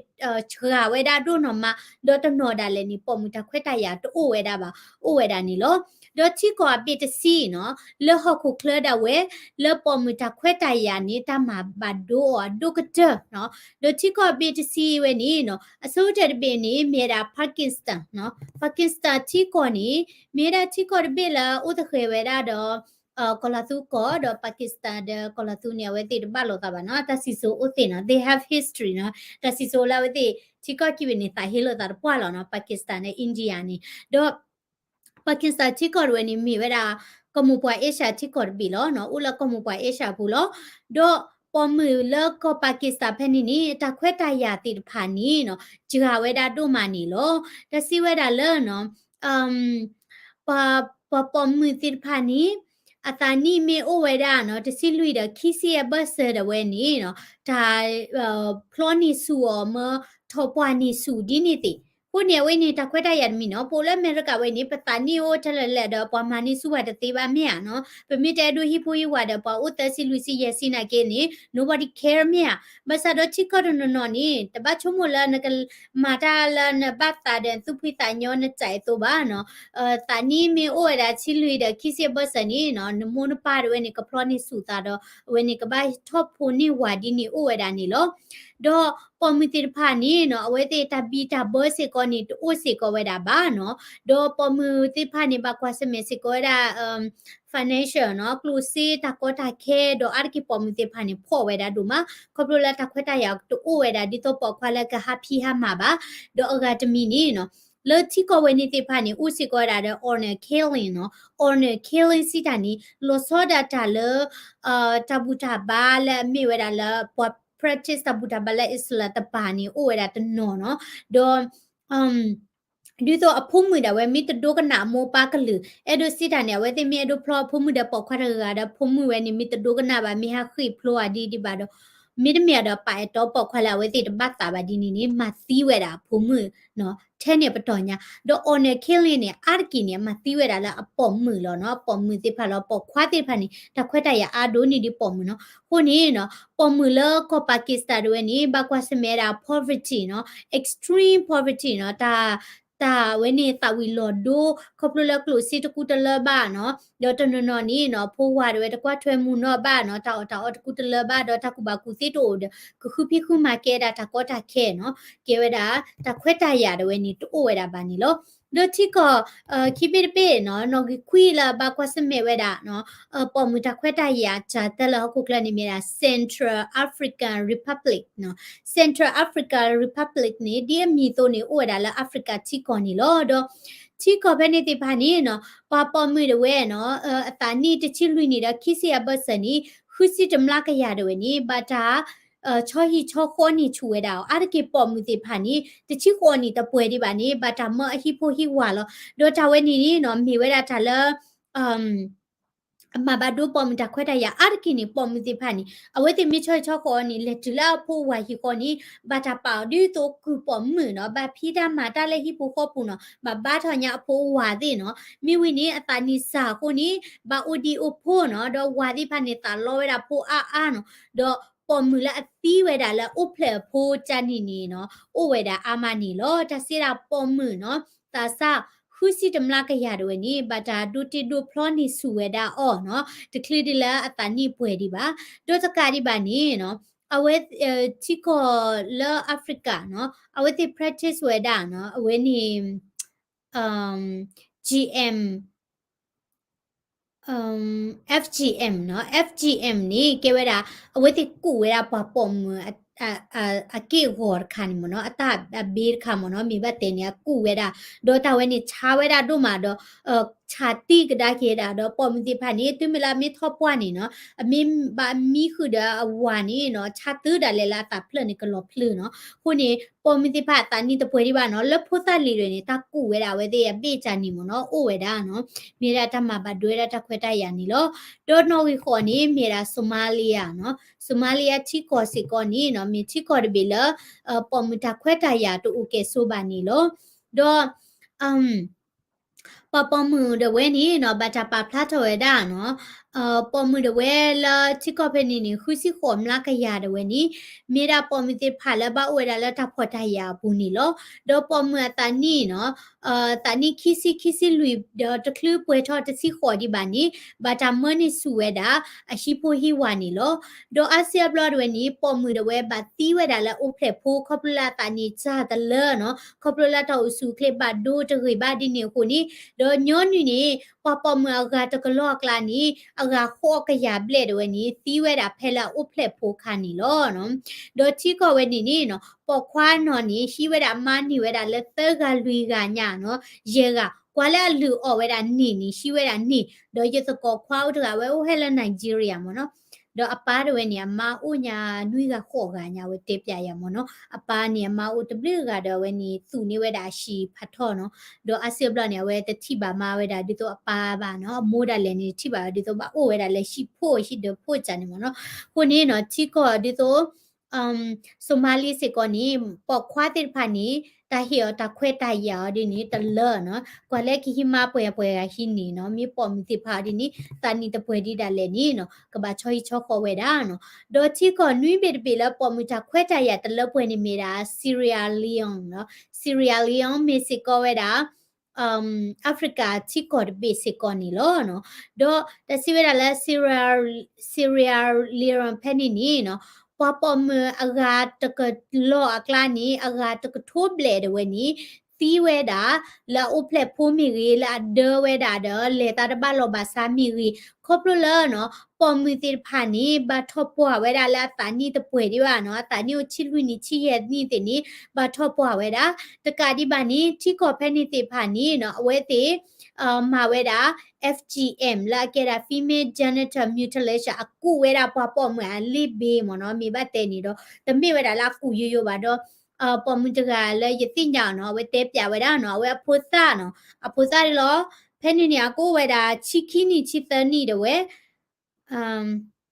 စှၤဝဲဒၣ်ဒိၣ်နီၢ်မး, ဒီးတနီၤဒၣ်လဲာ်န့ၣ် ပိာ်မုၣ်တၢ်ခွဲးတၢ်ယာ်တအိၣ်ဝဲဒၣ်ဘၣ်, အိၣ်ဝဲဒၣ်န့ၣ်လီၤ. ဒီးထံကီၢ်အဘ့ၣ်တဆံနီၤ လၢဟီၣ်ခိၣ်ချၢဒၣ်ဝဲ လၢပိာ်မုၣ်တၢ်ခွဲးတၢ်ယာ်န့ၣ် တၢ်မၤဘၣ်ဒိအီၤအဒိၣ်ကတၢၢ်နီၤ. ဒီးထံကီၢ်အဘ့ၣ်တဆံဝဲန့ၣ်နီၤ အဆိကတၢၢ်တဘ့ၣ်န့ၣ် မ့ၢ်ဝဲဒၣ် Pakistan နီၤ. Pakistan ထံကီၢ်န့ၣ် မ့ၢ်ဝဲဒၣ်ထံကီၢ်တဘ့ၣ်လၢအအိၣ်သဃဲၤဝဲဒၣ်ဒီး ကီၤလၤသူကီၢ်ဒီး Pakistan ဒီးကီၤလၤသူန့ၣ် အဝဲသ့ၣ်တဘၣ်လိာ်သးဘၣ်နီၤ, တၢ်စံၣ်စိၤအိၣ်သ့ၣ်နီၤ, they have history နီၤ, တၢ်စံၣ်စိၤလၢအဝဲသ့ၣ် ထံကီၢ်ခံဘ့ၣ်န့ၣ် သးဟ့လိာ်သးတပှၢ်လီၤနီၤ, Pakistan ဒီး India န့ၣ်, ဒီး Pakistan ထံကီၢ်တဝဲန့ၣ် မ့ၢ်ဝဲဒၣ် ကီၢ်မိၢ်ပှၢ်အ့ရှၢၣ်ထံကီၢ်တဘ့ၣ်လီၤနီၤ, အိၣ်လၢကီၢ်မိၢ်ပှၢ်အ့ရှၢၣ်အပူၤလီၤ. ဒီးပိာ်မုၣ်လၢကီၢ် Pakistan ဖဲန့ၣ်န့ၣ် တၢ်ခွဲးတၢ်ယာ်သ့ၣ်တဖၣ်န့ၣ်နီၤ စှၤဝဲဒၣ်ဒိၣ်မးန့ၣ်လီၤ. တၢ်စံးဝဲဒၣ်လၢနီၤ ပှၤ ပှၤပိာ်မုၣ်သ့ၣ်တဖၣ်န့ၣ် အသးနံၣ်မ့ၢ်အိၣ်ဝဲဒၣ်နီၤ တဆံလွံၢ်ဒီးခံဆံအဘၢၣ်စၢၤဒၣ်ဝဲန့ၣ်နီၤ တၢ် ဖျီန့ၢ်ဆူၣ်အီၤမၢ ထီၣ်ပှၢ်န့ၢ်ဆူၣ်ဒ်န့ၣ်သ့ၣ်. အဃိန့ၣ် အဝဲန့ၣ်တၢ်ခွဲးတၢ်ယာ်တမံၤနီၤ, ပအိၣ်လၢအမဲရကၤဝဲန့ၣ် ပသးနံၣ်အိၣ်ထဲလဲၣ်လဲၣ်ဒီး ပှၤမၤန့ၢ်ဆူၣ်ပှၤတသ့ဘၣ်မ့ၢ်ဧါနီၤ, ပမ့ၢ်တအဲၣ်ဒိးဟံၣ်ဖိဟံၣ်ဝၤဒီး ပှၤအိၣ်သၢဆံလွံၢ်ဆံယဲၢ်ဆံနာ်က့န့ၣ် nobody care မ့ၢ်ဧါ. ဘၣ်ဆၣ်ဒီးထံကီၢ်တနီၤနီၤန့ၣ် တဘၣ်ဆိကမိၣ်လၢနက မၤတၢ်လၢနဘၣ်သးဒီးသူၣ်ဖှံသးညီနစဲးအသိးဘၣ်နီၤ, သးနံၣ်မ့ၢ်အိၣ်ဝဲဒၣ်ဆံလွံၢ်ဒီးခံဆံအဘၢၣ်စၢၤန့ၣ်နီၤ နမိၢ်နပၢ်တဝဲန့ၣ် ကဖျီန့ၢ်ဆူၣ်သးဒီး အဝဲန့ၣ်ကဘၣ်ထီၣ်ဖိန့ၢ်ဝၤဒ်န့ၣ်အိၣ်ဝဲဒၣ်န့ၣ်လီၤ. ဒီးပိာ်မုၣ်သ့ၣ်တဖၣ်န့ၣ်နီၤ အဝဲသ့ၣ်တၢ်ဘံၣ်တၢ်ဘၢစ့ၢ်ကီးန့ၣ် တအိၣ်စ့ၢ်ကီးဝဲဒၣ်ဘၣ်နီၤ, ဒီးပိာ်မုၣ်သ့ၣ်တဖၣ်န့ၣ် ဘၣ်ကွၢ်ဆၢၣ်မဲာ်စ့ၢ်ကီးဝဲဒၣ် financial နီၤ ကျိၣ်စ့တၢ်ကီတၢ်ခဲ ဒီးအါတက့ၢ်ပိာ်မုၣ်သ့ၣ်တဖၣ်န့ၣ် ဖှီၣ်ဝဲဒၣ်ဒိၣ်မး ခီဖျိလၢတၢ်ခွဲးတၢ်ယာ်တအိၣ်ဝဲဒၣ် ဒ်သိးပိာ်ခွါလၢကဟးဖံးဟးမၤဘၣ်. ဒီးအဂၤတမံၤန့ၣ်နီၤ လၢထံကီၢ်ဝဲန့ၣ်သ့ၣ်တဖၣ်န့ၣ် အိၣ်စ့ၢ်ကီးဝဲဒၣ်ဒီး honor killing နီၤ, honor killing စံးတၢ်န့ၣ် လီၤဆီဒၣ်တၢ်လၢ တၢ်ဘူၣ်တၢ်ဘါလၢအမ့ၢ်ဝဲဒၣ်လၢ ပှၤ practice တၢ်ဘူၣ်တၢ်ဘါလၢ Islam တပၤန့ၣ် အိၣ်ဝဲဒၣ်တနီၤနီၤ, ဒီး ဒ်သိးအဖိမုၣ်ဒၣ်ဝဲ မ့ၢ်တဒိကနၣ်အမိၢ်ပၢ်ကလုၢ် အဲၣ်ဒိးစံးတၢ်န့ၣ် အဝဲသ့ၣ်မ့ၢ်အဲၣ်ဒိးဖျီအဖိမုၣ်ဒီးပိာ်ခွါတဂၤဂၤဒီး ဖိမုၣ်ဝဲန့ၣ် မ့ၢ်တဒိကနၣ်ဘၣ် မ့ၢ်ဟးဃ့ၢ်ဖျိဧါဒ်ဒံးဘၣ်ဒီး မ့တမ့ၢ်ဒီး ပာ်အဲၣ်တီပိာ်ခွါလၢအဝဲသ့ၣ်တဘၣ်သးဘၣ်ဒ်န့ၣ်န့ၣ် မၤသံဝဲဒၣ်အဖိမုၣ်နီၤ, ထဲန့ၣ်ပတီၢ်ညါ, ဒီး honor killing န့ၣ် အါတက့ၢ်န့ၣ် မၤသံဝဲဒၣ်လၢအပိာ်မုၣ်လီၤနီၤ, ပိာ်မုၣ်သ့ၣ်တဖၣ်လီၤ, ပိာ်ခွါသ့ၣ်တဖၣ်န့ၣ် တၢ်ခွဲးတၢ်ယာ်အါဒိၣ်န့ၢ်ဒံးပိာ်မုၣ်နီၤ. အဃိန့ၣ်နီၤ ပိာ်မုၣ်လၢကီၢ် Pakistan တဝဲန့ၣ် ဘၣ်ကွၢ်ဆၢၣ်မဲာ်ဝဲဒၣ် poverty နီၤ, extreme poverty နီၤ, တၢ် တၢ်ဝဲန့ၣ်သးဝံၤလီၤဒိ ခီဖျိလၢကျိၣ်စ့တကူတလၢဘၣ်နီၤ, ဒီးတနီၤနီၤန့ၣ်နီၤ ဖိဝၤတဝဲတကွၢ်ထွဲမုၢ်နီၢ်ဘၣ်နီၤ, တၢ်အီၣ်တၢ်အီတကူတလၢဘၣ် ဒီးတၢ်ကူၣ်ဘၣ်ကူၣ်သ့တအိၣ်ဒီး ကဃုဖံးဃုမၤကဲဒၣ်တၢ်ကီတၢ်ခဲနီၤ, ကဲဝဲဒၣ် တၢ်ခွဲးတၢ်ယာ်တဝဲန့ၣ် တအိၣ်ဝဲဒၣ်ဘၣ်န့ၣ်လီၤ. ဒီးထံကီၢ် ခံဘ့ၣ်တဘ့ၣ်နီၤ နီၣ်ဂံၢ်ခွံလၢဘၣ်ကွၢ်ဆၢၣ်မဲာ်ဝဲဒၣ်နီၤ ပိာ်မုၣ်တၢ်ခွဲးတၢ်ယာ်တၢ်တၢလၢဟီၣ်ခိၣ်ချၢန့ၣ်မ့ၢ်ဒၣ် Central African Republic နီၤ, Central African Republic န့ၣ် ဒ်အမံၤအသိးန့ၣ် အိၣ်ဝဲဒၣ်လၢ Africa ထံကီၢ်န့ၣ်လီၤ. ဒီးထံကီၢ်ဖဲန့ၣ်သ့ၣ်တဖၣ်န့ၣ်နီၤ ပှၤပိာ်မုၣ်တဝဲနီၤ အသးနံၣ်တဆံလွံၢ်နံၣ်ဒီးခံဆံအဘၢၣ်စၢၤန့ၣ် ဃုဆံတမျးကယၤတဝဲန့ၣ် ဘၣ်တၢ် ဆီဟံၣ်ဆီဃီန့ၢ်ဆူၣ်ဝဲဒၣ်အီၤ, အါတက့ၢ်ပိာ်မုၣ်သ့ၣ်တဖၣ်န့ၣ် တဆံဃိးနံၣ်တပှဲၤဒံးဘၣ်န့ၣ် ဘၣ်တၢ်မၢအဟံၣ်ဖိဟံၣ်ဝၤလီၤ. ဒီးတၢ်ဝဲန့ၣ်န့ၣ်နီၤ မ့ၢ်ဝဲဒၣ်တၢ်လၢ အမၤဘၣ်ဒိပိာ်မုၣ်တၢ်ခွဲးတၢ်ယာ်အါတက့ၢ်န့ၣ် ပိာ်မုၣ်သ့ၣ်တဖၣ်န့ၣ် အဝဲသ့ၣ်မ့ၢ်ဆီဟံၣ်ဆီဃီန့ၣ် လဲၤတုၤလၢအဖိဝၤဟံၣ်ဃီန့ၣ် ဘၣ်တၢ်ပာ်အီၤဒ်သိးကုၢ်ပိာ်မုၣ်နီၤ, ဘၣ်ဖံးတၢ်မၤတၢ်လၢဟံၣ်ပူၤဃီပူၤနီၤ, ဘၣ်ဘါထီၣ်ညါအဖိအဝၤသ့ၣ်နီၤ, မ့ၢ်ဝံၤန့ၣ်အသးနံၣ်စၢ်အဃိန့ၣ် ဘၣ်အိၣ်ဒံးအိၣ်ဖိနီၤ, ဒီးဝၤသ့ၣ်တဖၣ်န့ၣ် သးလီဝဲဒၣ်ဖိအါအါနီၤ, ဒီးပိာ်မုၣ်လၢအသံဝဲဒၣ်လၢအိၣ်ဖျဲၣ်အဖိတၢ်န့ၣ်န့ၣ်နီၤ အိၣ်ဝဲဒၣ်အါမးန့ၣ်လီၤ. တၢ်စံးဒၣ်ပိာ်မုၣ်နီၤ သးစၢ်ဃုဆံတမျးကယၤတဝဲန့ၣ် ဘၣ်တၢ်ဒိတ့ဒိဖျီန့ၢ်ဆူၣ်ဝဲဒၣ်အီၤနီၤ, တချုးဒံးလၢအသးနံၣ်ပှဲၤဒံးဘၣ်. ဒီးတကးဒံးဘၣ်န့ၣ်နီၤ အဝဲ ထံကီၢ်လၢ Africa နီၤ အဝဲသ့ၣ် practice ဝဲဒၣ်နီၤ အဝဲန့ၣ် GM F G M နီၤ, F G M န့ၣ် ကဲဝဲဒၣ် အဝဲသ့ၣ်ကူၣ်ဝဲဒၣ်ပှၤပိာ်မုၣ် အက့ၢ်အဂီၤတခါန့ၣ်မ့ၢ်နီၤ, အတၢ်အဘ့တခါမ့ၢ်နီၤ, မ့ၢ်ဘၣ်တဲန့ၣ် အကူၣ်ဝဲဒၣ်, ဒီးတၢ်ဝဲန့ၣ်ဆါဝဲဒၣ်ဒိၣ်မးဒီး ဆးတံၢ်ကဒါက့ၤဒၣ်ဒီး ပိာ်မုၣ်သ့ၣ်တဖၣ်န့ၣ် တုၤမ့ၢ်လၢအမ့ၢ်ထီၣ်ပှၢ်န့ၣ်နီၤ, အမ့ၢ်ဘၣ်မံဃုာ်ဒီးအဝၤန့ၣ်နီၤ, ဆးတုၤဒၣ်လဲာ်လၢအသးဖျၢၣ်န့ၣ် ကလီၤဖျၢၣ်နီၤ. အဃိန့ၣ် ပိာ်မုၣ်သ့ၣ်တဖၣ်အသးနံၣ်တပှဲၤဒံးဘၣ်နီၤ, လၢဖိသၣ်လံၤဒၣ်န့ၣ် တၢ်ကူၣ်ဝဲဒၣ်အဝဲသ့ၣ်အဘ့ၣ်ကၢ်န့ၣ်မ့ၢ်နီၤ, အိၣ်ဝဲဒၣ်နီၤ, မ့ၢ်ဒၣ်တၢ်မၤဘၣ်ဒိဝဲဒၣ်တၢ်ခွဲးတၢ်ယာ်န့ၣ်လီၤ. ဒီးနီၣ်ဂံၢ်ဃိးန့ၣ် မ့ၢ်ဒၣ် Somalia နီၤ, Somalia ထံကီၢ်စ့ၢ်ကီးန့ၣ်နီၤ, မ့ၢ်ထံကီၢ်တဘ့ၣ်လၢ ပိာ်မုၣ်တၢ်ခွဲးတၢ်ယာ်တအိၣ်ကဲၣ်ဆိးဘၣ်န့ၣ်လီၤ. ဒီး ပှၤပိာ်မုၣ်ဒၣ်ဝဲန့ၣ်နီၤ, ဘၣ်တၢ်ပာ်ဖျါထီၣ်ဝဲဒၣ်နီၤ, ပိာ်မုၣ်ဒၣ်ဝဲလၢထံကီၢ်ဖဲန့ၣ်န့ၣ် ဃုဆံဃိးမျးကယၤဒၣ်ဝဲန့ၣ် မ့ၢ်ဒၣ်ပိာ်မုၣ်သ့ၣ်တဖၣ်လၢဘၣ်အိၣ်ဝဲဒၣ်လၢတၢ်ဖှီၣ်တၢ်ယာ်အပူၤန့ၣ်လီၤ. ဒီးပိာ်မုၣ်အသးနံၣ်နီၤ, သးနံၣ်ခံဆံ ခံဆံလွံၢ် ဒီးတချုးပှဲၤထီၣ်တဆံဃိးဒံးဘၣ်န့ၣ် ဘၣ်တၢ်မၢန့ၢ်ဆူၣ်ဝဲဒၣ် အဟံၣ်ဖိဟံၣ်ဝၤန့ၣ်လီၤ. ဒီးအါစုအါဘျီဒၣ်ဝဲန့ၣ် ပိာ်မုၣ်ဒၣ်ဝဲဘၣ်သံဝဲဒၣ်လၢအိၣ်ဖျဲၣ်ဖိ ခီဖျိလၢအသးနံၣ်စၢ်တလၢနီၤ, ခီဖျိလၢတၢ်အိၣ်ဆူၣ်အိၣ်ချ့ဘၣ်ဒိတဂ့ၤဘၣ်ဒ်န့ၣ်အဃိန့ၣ်, ဒီးညီနုၢ်န့ၣ် ပှၤပိာ်မုၣ်အဂၤတကလီၢ်အကျါန့ၣ် အဂၤဃိးကယၤဘျဲၣ်ဒၣ်ဝဲန့ၣ် သံဝဲဒၣ်ဖဲလၢအအိၣ်ဖျဲၣ်ဖိခါန့ၣ်လီၤ. ဒီးထံကီၢ်ဝဲန့ၣ်န့ၣ်နီၤ, ပိာ်ခွါနီၢ်န့ၣ် ဟံးဝဲဒၣ်အမါန့ၢ်ဝဲဒၣ်လၢသၢဂၤလွံၢ်ဂၤညါနီၤ, ယဲၢ်ဂၤ, ကွၢ်လၢအလုၢ်အီၣ်ဝဲဒၣ်န့ၢ်န့ၣ် ဟံးဝဲဒၣ်န့ၢ်, ဒီးယသကိးခွါအိၣ်တဂၤဝဲအိၣ်ဟဲလၢ Nigeria မ့ၢ်နီၤ, ဒီးအပၢ်တဝဲန့ၣ် အမါအိၣ်ညါနွံဂၤဃိးဂၤညါ အဝဲတဲပျးယၤမ့ၢ်နီၤ, အပၢ်န့ၣ် အမါအိၣ်တဘျုးဂၤဒီး အဝဲန့ၣ် သူၣ်န့ၢ်ဝဲဒၣ်အဟံၣ်ဖးထီၣ်နီၤ, ဒီးအါစုအါဘျီန့ၣ် အဝဲတထံၣ်ဘၣ်မါဝဲဒၣ်ဒ်သိးအပၢ်ဘၣ်နီၤ, အမိၢ်ဒၣ်လဲာ်န့ၣ် တထံၣ်ဘၣ်ဝဲဒ်သိးဘၣ်အိၣ်ဝဲဒၣ်လၢဟံၣ်ဖိဟံၣ်ဒၢးဖိကၢန့ၣ်မ့ၢ်နီၤ, အဃိန့ၣ်နီၤ ထံကီၢ်ဒ်သိး Somali စ့ၢ်ကီးန့ၣ် ပိာ်ခွါသ့ၣ်တဖၣ်န့ၣ် တၢ်ဟ့ၣ်အီၤတၢ်ခွဲးတၢ်ယာ်အီၤဒ်န့ၣ် တလၢနီၤ, ကွၢ်လၢကဟံးမါပှဲၤပှဲၤဂၤဟံးန့ၢ်နီၤ, မ့ၢ်ပိာ်မုၣ်သ့ၣ်တဖၣ်အီၤဒ်န့ၣ် သးနံၣ်တပှဲၤဒံးဒၣ်လဲာ်န့ၣ်နီၤ ကဘၣ်ဆီဟံၣ်ဆီဃီဝဲဒၣ်နီၤ, ဒီးထံကီၢ်နွံဘ့ၣ်တဘ့ၣ်လၢပိာ်မုၣ်တၢ်ခွဲးတၢ်ယာ်တလၢပှဲၤန့ၣ်မ့ၢ်ဒၣ် Sierra Leone နီၤ, Sierra Leone မ့ၢ်စ့ၢ်ကီးဝဲဒၣ် Africa ထံကီၢ်တဘ့ၣ်စ့ၢ်ကီးန့ၣ်လီၤနီၤ, ဒီးတၢ်စံးဝဲဒၣ်လၢ Sierra Leone ဖဲန့ၣ်န့ၣ်နီၤ, ပှၤပိာ်မုၣ်အဂၤတကလီၢ်အကျါန့ၣ် အဂၤတကထိဘျဲၣ်ဒၣ်ဝဲန့ၣ် သံဝဲဒၣ် လၢအအိၣ်ဖျဲၣ်ဖိမ့ၢ်ဂ့ၤ လၢအဒၢဝဲဒၣ်ဒီး လဲၤသးတဘၣ်လီၢ်ဘၣ်စးမ့ၢ်ဂ့ၤ, ခီဖျိလၢနီၤ ပိာ်မုၣ်သ့ၣ်တဖၣ်န့ၣ် ဘၣ်ထီၣ်ပှၢ်ဝဲဒၣ်လၢအသးနံၣ်တပှဲၤဒံးဘၣ်နီၤ, အသးနံၣ်အိၣ်ဆံလွံၢ်နံၣ်ဆံယဲၢ်နံၣ်သ့ၣ်န့ၣ် ဘၣ်ထီၣ်ပှၢ်ဝဲဒၣ်, တကးဒံးဘၣ်န့ၣ် ထံကီၢ်ဖဲန့ၣ်သ့ၣ်တဖၣ်န့ၣ်နီၤ အဝဲသ့ၣ် မၤဝဲဒၣ် F G M လၢအကဲဒၣ် female genital mutilation အကူးဝဲဒၣ်ပှၤပိာ်မုၣ်အလ့ၣ်ဘ့မ့ၢ်နီၤ, မ့ၢ်ဘၣ်တဲန့ၣ်ဒီး တမ့ၢ်ဝဲဒၣ်လၢအကူးယိယိဘၣ်ဒီး ပိာ်မုၣ်တဂၤလၢယသ့ၣ်ညါနီၤ အဝဲတဲပျးဝဲဒၣ်နီၤ အဝဲအဖိသၣ်နီၤ, အဖိသၣ်ဒ်လီၤ, ဖဲန့ၣ်န့ၣ် အကအိၣ်ဝဲဒၣ်ဆံခံနံၣ်ဆံသၢနံၣ်ဒၣ်ဝဲ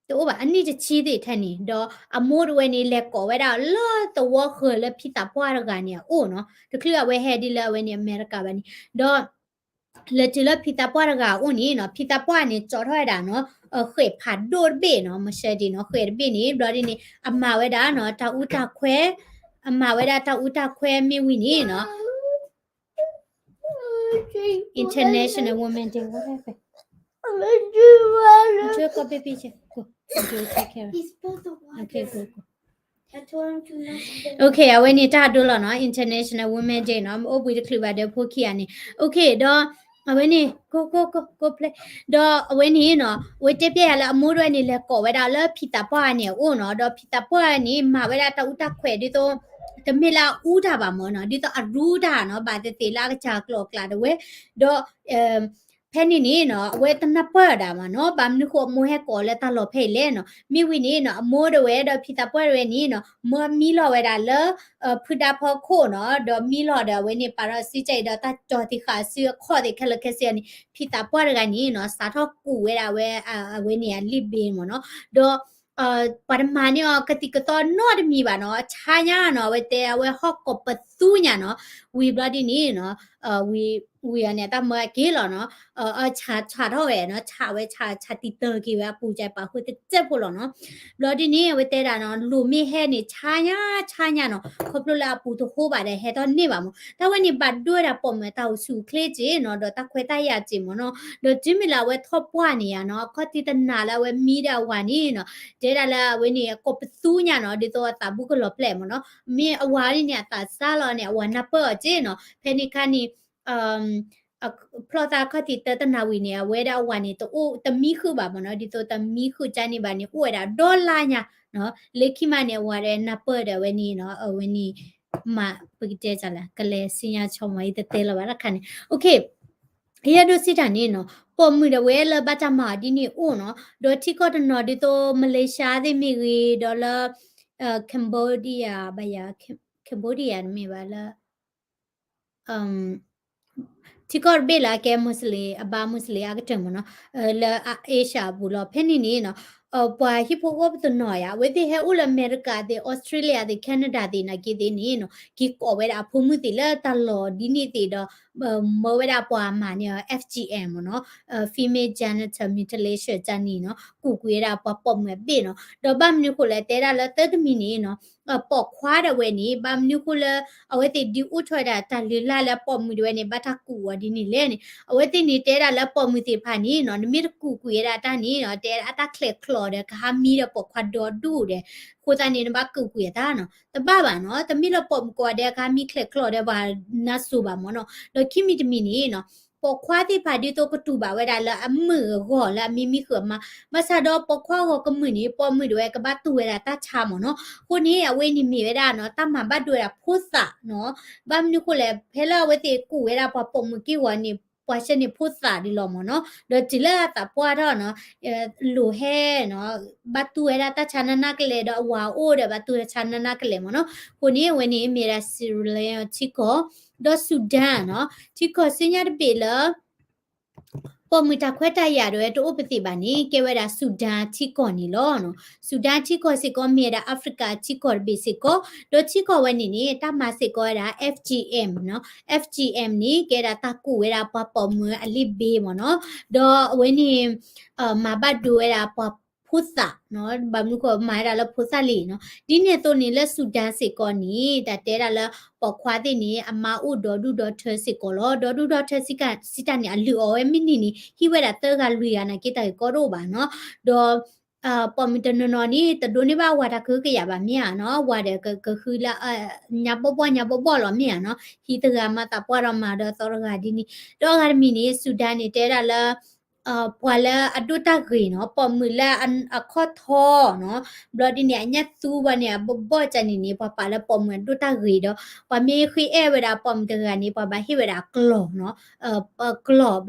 တအိၣ်ဘၣ် အနံၣ်တဆံသ့ၣ်ထဲန့ၣ်, ဒီးအမိၢ်တဝဲန့ၣ် လဲၤကိးဝဲဒၣ်လၢသဝီဃၢၤလၢဖံသးပှၢ်တဂၤန့ၣ်အအိၣ်နီၤ, တချုးအဝဲဟဲဒ်လၢအဝဲန့ၣ် အမဲရကၤဘၣ်န့ၣ်, ဒီး လဲၤတုၤလၢဖံသးပှၢ်တဂၤအအိၣ်န့ၣ်နီၤ, ဖံသသးပှၢ်န့ၣ် ကၠီထီၣ်ဝဲဒၣ်နီၤ, ဃဲးဖးဒိၣ်တဘ့ၣ်နီၤ, မစၢၤဒံးနီၤ, ဃဲးတဘ့ၣ်န့ၣ် ဘျီဒ်န့ၣ် အမၤဝဲဒၣ်နီၤ တၢ်အူတၢ်ခွဲး, အမၤဝဲဒၣ်တၢ်အူတၢ်ခွဲးမ့ၢ်ဝံၤန့ၣ်နီၤ International Women Day, what happened? Go, go, baby, go. Go take care. Okay, go, go. Okay, အဝဲန့ၣ်တၢ်ဒိလီၤနီၤ, International Women Day နီၤ, အိၣ်ဘှံးတချုးဘၣ်ဒီးဖိခံဂၤန့ၣ်, okay ဒီး အဝဲန့ၣ် ကိကိကိကိဖျဲ, ဒီးအဝဲန့ၣ်နီၤ အဝဲတဲပျဲယၤလၢအမိၢ်တဝဲန့ၣ် လဲၤကိးဝဲဒၣ်လၢဖံသးပှၢ်န့ၣ်အအိၣ်နီၤ, ဒီးဖံသးပှၢ်န့ၣ် မၤဝဲဒၣ်တၢ်အူတၢ်ခွဲးဒ်သိး တမ့ၢ်လၢအအူတၢ်ဘၣ်မ့ၢ်နီၤ, ဒ်သိးအရူတၢ်နီၤ, ဘၣ်သ့ၣ်သ့ၣ်လၢအကစၢ်ကျိာ်အကျါဒၣ်ဝဲ, ဒီး ဖဲန့ၣ်န့ၣ်နီၤ အဝဲတနၢ်ပၢၢ်ဒၣ်ဘၣ်နီၤ, ဘၣ်မနုၤဃိအမိၢ်ဟဲကိးလၢတၢ်လီၢ်ဖဲအံၤလဲၣ်နီၤ, မ့ၢ်ဝံၤန့ၣ်နီၤ အမိၢ်တဝဲဒီးဖံသးပှၢ်တဝဲန့ၣ်နီၤ မၢမံလီၤဝဲဒၣ်လၢ ဖုဒါဖီခိၣ်နီၤ, ဒီးမံလီၤဒီးအဝဲန့ၣ် ပာ်ထီၣ်စုကဲအံၤဒီးတၢ်ကၠီၤသ့ၣ်ဃာ်စုအခီၣ်သ့ၣ်ခဲလၢာ်ခဲဆ့န့ၣ် ဖံသးပှၢ်တဂၤန့ၣ်နီၤ စးထီၣ်ကူးဝဲဒၣ်ဝဲ အဝဲန့ၣ်အလ့ၣ်ဘ့မ့ၢ်နီၤ, ဒီး ပှၤတမၤန့ၢ်အီၤကသံၣ်ကသီနီတမံၤဘၣ်နီၤ, ဆါညါနီၤ, အဝဲတဲအဝဲဟီၣ်ကိးပသူညါနီၤ, ဝံၤဘျီဒ်န့ၣ်နီၤ ဝံၤအီၤန့ၣ် အတၢ်မၢအက့ၤလီၤနီၤ, ဆးဆးထီၣ်ဝဲနီၤ, ဆးဝဲဆးဆးတံာ်တၢ်က့ၤဝဲအပူၤ ကပာ်ဃုာ်တစဲးဖိလီၤနီၤ, ဘျီဒ်န့ၣ် အဝဲတဲဒၣ်နီၤ လိၣ်မ့ၢ်ဟဲန့ၣ် ဆါညါဆါညါနီၤ, ခီဖျိလၢအပူၤတဟိဘၣ်ဒီးဟဲထီၣ်န့ၢ်ဘၣ်မး, တၢ်ဝဲန့ၣ်ဘၣ်ဒိဝဲဒၣ်ပိာ်မုၣ်အတၢ်အိၣ်ဆူၣ်အိၣ်ချ့က့နီၤ, ဒီးတၢ်ခွဲးတၢ်ယာ်က့မ့ၢ်နီၤ, ဒီးတုၤမ့ၢ်လၢအဝဲထီၣ်ပှၢ်န့ၣ်ယါနီၤ, အခီၣ်ထံးတနၤလၢအဝဲမံဒီးအဝၤန့ၣ်နီၤ, တဲဒၣ်လၢအဝဲန့ၣ်အကိးပသူညါနီၤ, ဒ်သိးအသးဘူးကလီၤဖျဲးမ့ၢ်နီၤ, မ့ၢ်အဝၤန့ၣ်န့ၣ် အသးစၢ်လီၤန့ၣ် အဝၤနၢ်ပၢၢ်အီၤက့နီၤ, ဖဲန့ၣ်ခါန့ၣ် ဖျီၣ်သးခီၣ်ထံးတၢတနၣ်ဝံၤန့ၣ် အဝဲဒၣ်အဝၤန့ၣ် တအိၣ်တမံဃုာ်ဘၣ်မ့ၢ်နီၤ, ဒ်သိးတမံဃုာ်ကၢ်န့ၣ်ဘၣ်န့ၣ် အိၣ်ဝဲဒၣ်ဒီလါညါနီၤ, လၢခံမးန့ၣ် အဝၤဒီးနၢ်ပၢၢ်ဒီးအဝဲန့ၣ်နီၤ, အဝဲန့ၣ် မၤပကတဲကလဲၤ စံၣ်ညီၣ်ဆီမီၤအံၤတတဲလီၤဘၣ်တခါန့ၣ် ယအဲၣ်ဒိးစံးတၢ်န့ၣ်နီၤ, ပိာ်မုၣ်ဒီးဝဲလၢဘၣ်တၢ်မၤအီၤဒ်န့ၣ်အိၣ်နီၤ, ဒီးထံကီၢ်တနီၤဒ်သိး Malaysia သ့ၣ်မ့ၢ်ဂ့ၤ, ဒီးလၢ Cambodia ဘၣ်ယၤ, Cambodia တမ့ၢ်ဘၣ်လၢ ထံကီၢ်တဘ့ၣ်လၢအကဲ Muslim အဘါ Muslim အကတၢၢ်မ့ၢ်နီၤ, လၢ Asia အပူၤလီၤ. ဖဲန့ၣ်န့ၣ်နီၤ, ပှၤဟံၣ်ဖိဃီဖိတနီၤယါ အဝဲသ့ၣ်ဟဲအိၣ်လၢအမဲရကၤသ့ၣ် Australia သ့ၣ် Canada သ့ၣ်နာ်က့သ့ၣ်န့ၣ်နီၤ, က့ၤကိးဝဲဒၣ်အဖိမုၣ်သ့ၣ်လၢတၢ်လီၢ်ဒ်န့ၣ်သ့ၣ်ဒီး မၢဝဲဒၣ်ပှၤမၤန့ၣ် F G M မ့ၢ်နီၤ, female genital mutilation ကၢ်န့ၣ်နီၤ, ကူၣ်ကွံာ်ဝဲဒၣ်ပှၤပိာ်မုၣ်အဘ့ၣ်နီၤ. ဒီးဘၣ်မနုၤဃိလဲၣ် တဲဒၣ်လၢသၢတမံၤန့ၣ်နီၤ, ပိာ်ခွါဒၣ်ဝဲန့ၣ် ဘၣ်မနုၤဃိလၢ အဝဲသ့ၣ်ဒုးအိၣ်ထီၣ်ဝဲဒၣ်တၢ်လုၢ်လၢ်လၢပိာ်မုၣ်ဒၣ်ဝဲန့ၣ် ဘၣ်တၢ်ကူၣ်အီၤဒ်န့ၣ်လဲၣ်န့ၣ်, အဝဲသ့ၣ်န့ၣ် တဲဒၣ်လၢပိာ်မုၣ်သ့ၣ်တဖၣ်န့ၣ်နီၤ, နမ့ၢ်တကူၣ်ကွံာ်ဝဲဒၣ်တၢ်န့ၣ်နီၤ, တဲဒၣ်အတၢ်ချဲးချီဒီး ကဟါမံဒီးပိာ်ခွါဒီဒူၣ်ဒီး, အဃိသတးန့ၣ် နဘၣ်ကူၣ်ကွံာ်အတၢ်နီၤ, တဘၣ်ဘၣ်နီၤ, တမ့ၢ်လၢပိာ်မုၣ်ကိးဂၤဒဲး ကဟါမံချဲးချီဒီးပှၤနါစိၤဘၣ်မ့ၢ်နီၤ, ဒီးခံမံၤတမံၤန့ၣ်နီၤ ပိာ်ခွါသ့ၣ်တဖၣ်ဒ်သိးကတူၢ်ဘၣ်ဝဲဒၣ်လၢအမုာ်အဂီၢ်လၢအမံမံဃုာ်အမါ, ဘၣ်ဆၣ်ဒီးပိာ်ခွါဂီၢ်ကမုာ်န့ၣ် ပိာ်မုၣ်ဒၣ်ဝဲကဘၣ်တူၢ်ဝဲဒၣ်တၢ်ဆါမ့ၢ်နီၤ, အဃိန့ၣ် အဝဲန့ၣ်မ့ၢ်ဝဲဒၣ်နီၤ တၢ်မၤဘၣ်ဒိဝဲဒၣ်ဖိသၣ်နီၤ, ဘၣ်မနုၤဃိလဲၣ် ဖဲလၢအဝဲသ့ၣ်ကူၣ်ဝဲဒၣ်ပှၤပိာ်မုၣ်က့ၢ်ဂီၤန့ၣ် ပှၤဆၢန့ၣ်ဖိသၣ်ဒ်လီၤမ့ၢ်နီၤ, ဒီးတုၤလၢအသးပှၢ်ထီၣ်နီၤ လိၣ်ဟဲနီၤ ဘၣ်တူၢ်ဝဲဒၣ်တၢ်ဆါနးနးကလဲာ် ဒီးအဝၤအိၣ်ဒီးဘၣ်တူၢ်တၢ်ဆါနးနးကလဲာ်မ့ၢ်နီၤ, အဃိန့ၣ် အဝဲန့ၣ်မ့ၢ်ဒၣ် Sierra Leone ထံကီၢ်, ဒီး Sudan နီၤ, ထံကီၢ်ဆူညါတဘ့ၣ်လၢ ပိာ်မုၣ်တၢ်ခွဲးတၢ်ယာ်ဒၣ်ဝဲတအိၣ်ပသ့ၣ်ဘၣ်န့ၣ် ကဲဝဲဒၣ် Sudan ထံကီၢ်န့ၣ်လီၤ. Sudan ထံကီၢ်စ့ၢ်ကီးမ့ၢ်ဝဲဒၣ် Africa ထံကီၢ်တဘ့ၣ်စ့ၢ်ကီး, ဒီးထံကီၢ်ဝဲန့ၣ်န့ၣ် တၢ်မၤစ့ၢ်ကီးဝဲဒၣ် F G M နီၤ, F G M န့ၣ် ကဲဒၣ်တၢ်ကူၣ်ဝဲဒၣ်ပှၤပိာ်မုၣ်အလံာ်ဘ့မ့ၢ်နီၤ, ဒီးအဝဲန့ၣ် မၤဘၣ်ဒိဝဲဒၣ်ပှၤဖိသၣ်နီၤ, ဘၣ်မနုၤဃိမၤဝဲဒၣ်လၢဖိသၣ်လံနီၤ, ဒ်န့ၣ်အသိးန့ၣ်လၢ Sudan စ့ၢ်ကီးန့ၣ် တၢ်တဲဒၣ်လၢပိာ်ခွါသ့ၣ်န့ၣ် အမါအိၣ်ဒီဒူၣ်ဒီထၢစ့ၢ်ကီးလီၤ. ဒီဒူၣ်ဒီထၢစံးတၢ်န့ၣ် အလုၢ်အီၣ်ဝဲမ့ၢ်န့ၢ်န့ၣ် ဟံးဝဲဒၣ်သၢဂၤလွံၢ်ဂၤနာ်က့တၢ်ဂ့ၢ်ကီတအိၣ်ဘၣ်နီၤ, ဒီး ပိာ်မုၣ်တနီၤနီၤန့ၣ် တဒိးန့ၢ်ဘၣ်ဝၤတၢ်ကဟုကယာ်ဘၣ်မ့ၢ်ဧါနီၤ, ဝၤဒီးကဟုလၢ ညါဘီၣ်ဘီၣ်ညါဘီၣ်ဘီၣ်လီၤမ့ၢ်ဧါနီၤ, ဟံးတဂၤမၤသးပှၢ်ဒီးမၤဒီးသီတဂၤဒ်န့ၣ်, ဒီးအဂၤတမံၤန့ၣ် Sudan န့ၣ် တဲဝဲဒၣ်လၢ ပှၤလၢအဒိၣ်တၢ်ဂ့ၤနီၤ, ပိာ်မုၣ်လၢအခီၣ်ထီနီၤ, ဘျီဒ်န့ၣ် အညၣ်သူဘၣ်န့ၣ် အဘီၣ်ဘီၣ်ကၢ်န့ၣ်န့ၣ် ပှၤပာ်လၢပိာ်မုၣ်အဒိၣ်တၢ်ဂ့ၤဒီး ပှၤမ့ၢ်ဃ့အဲၣ်ဝဲဒၣ်ပိာ်မုၣ်တဂၤန့ၣ် ပှၤဘၣ်ဟ့ၣ်ဝဲဒၣ်ကျီၢ်နီ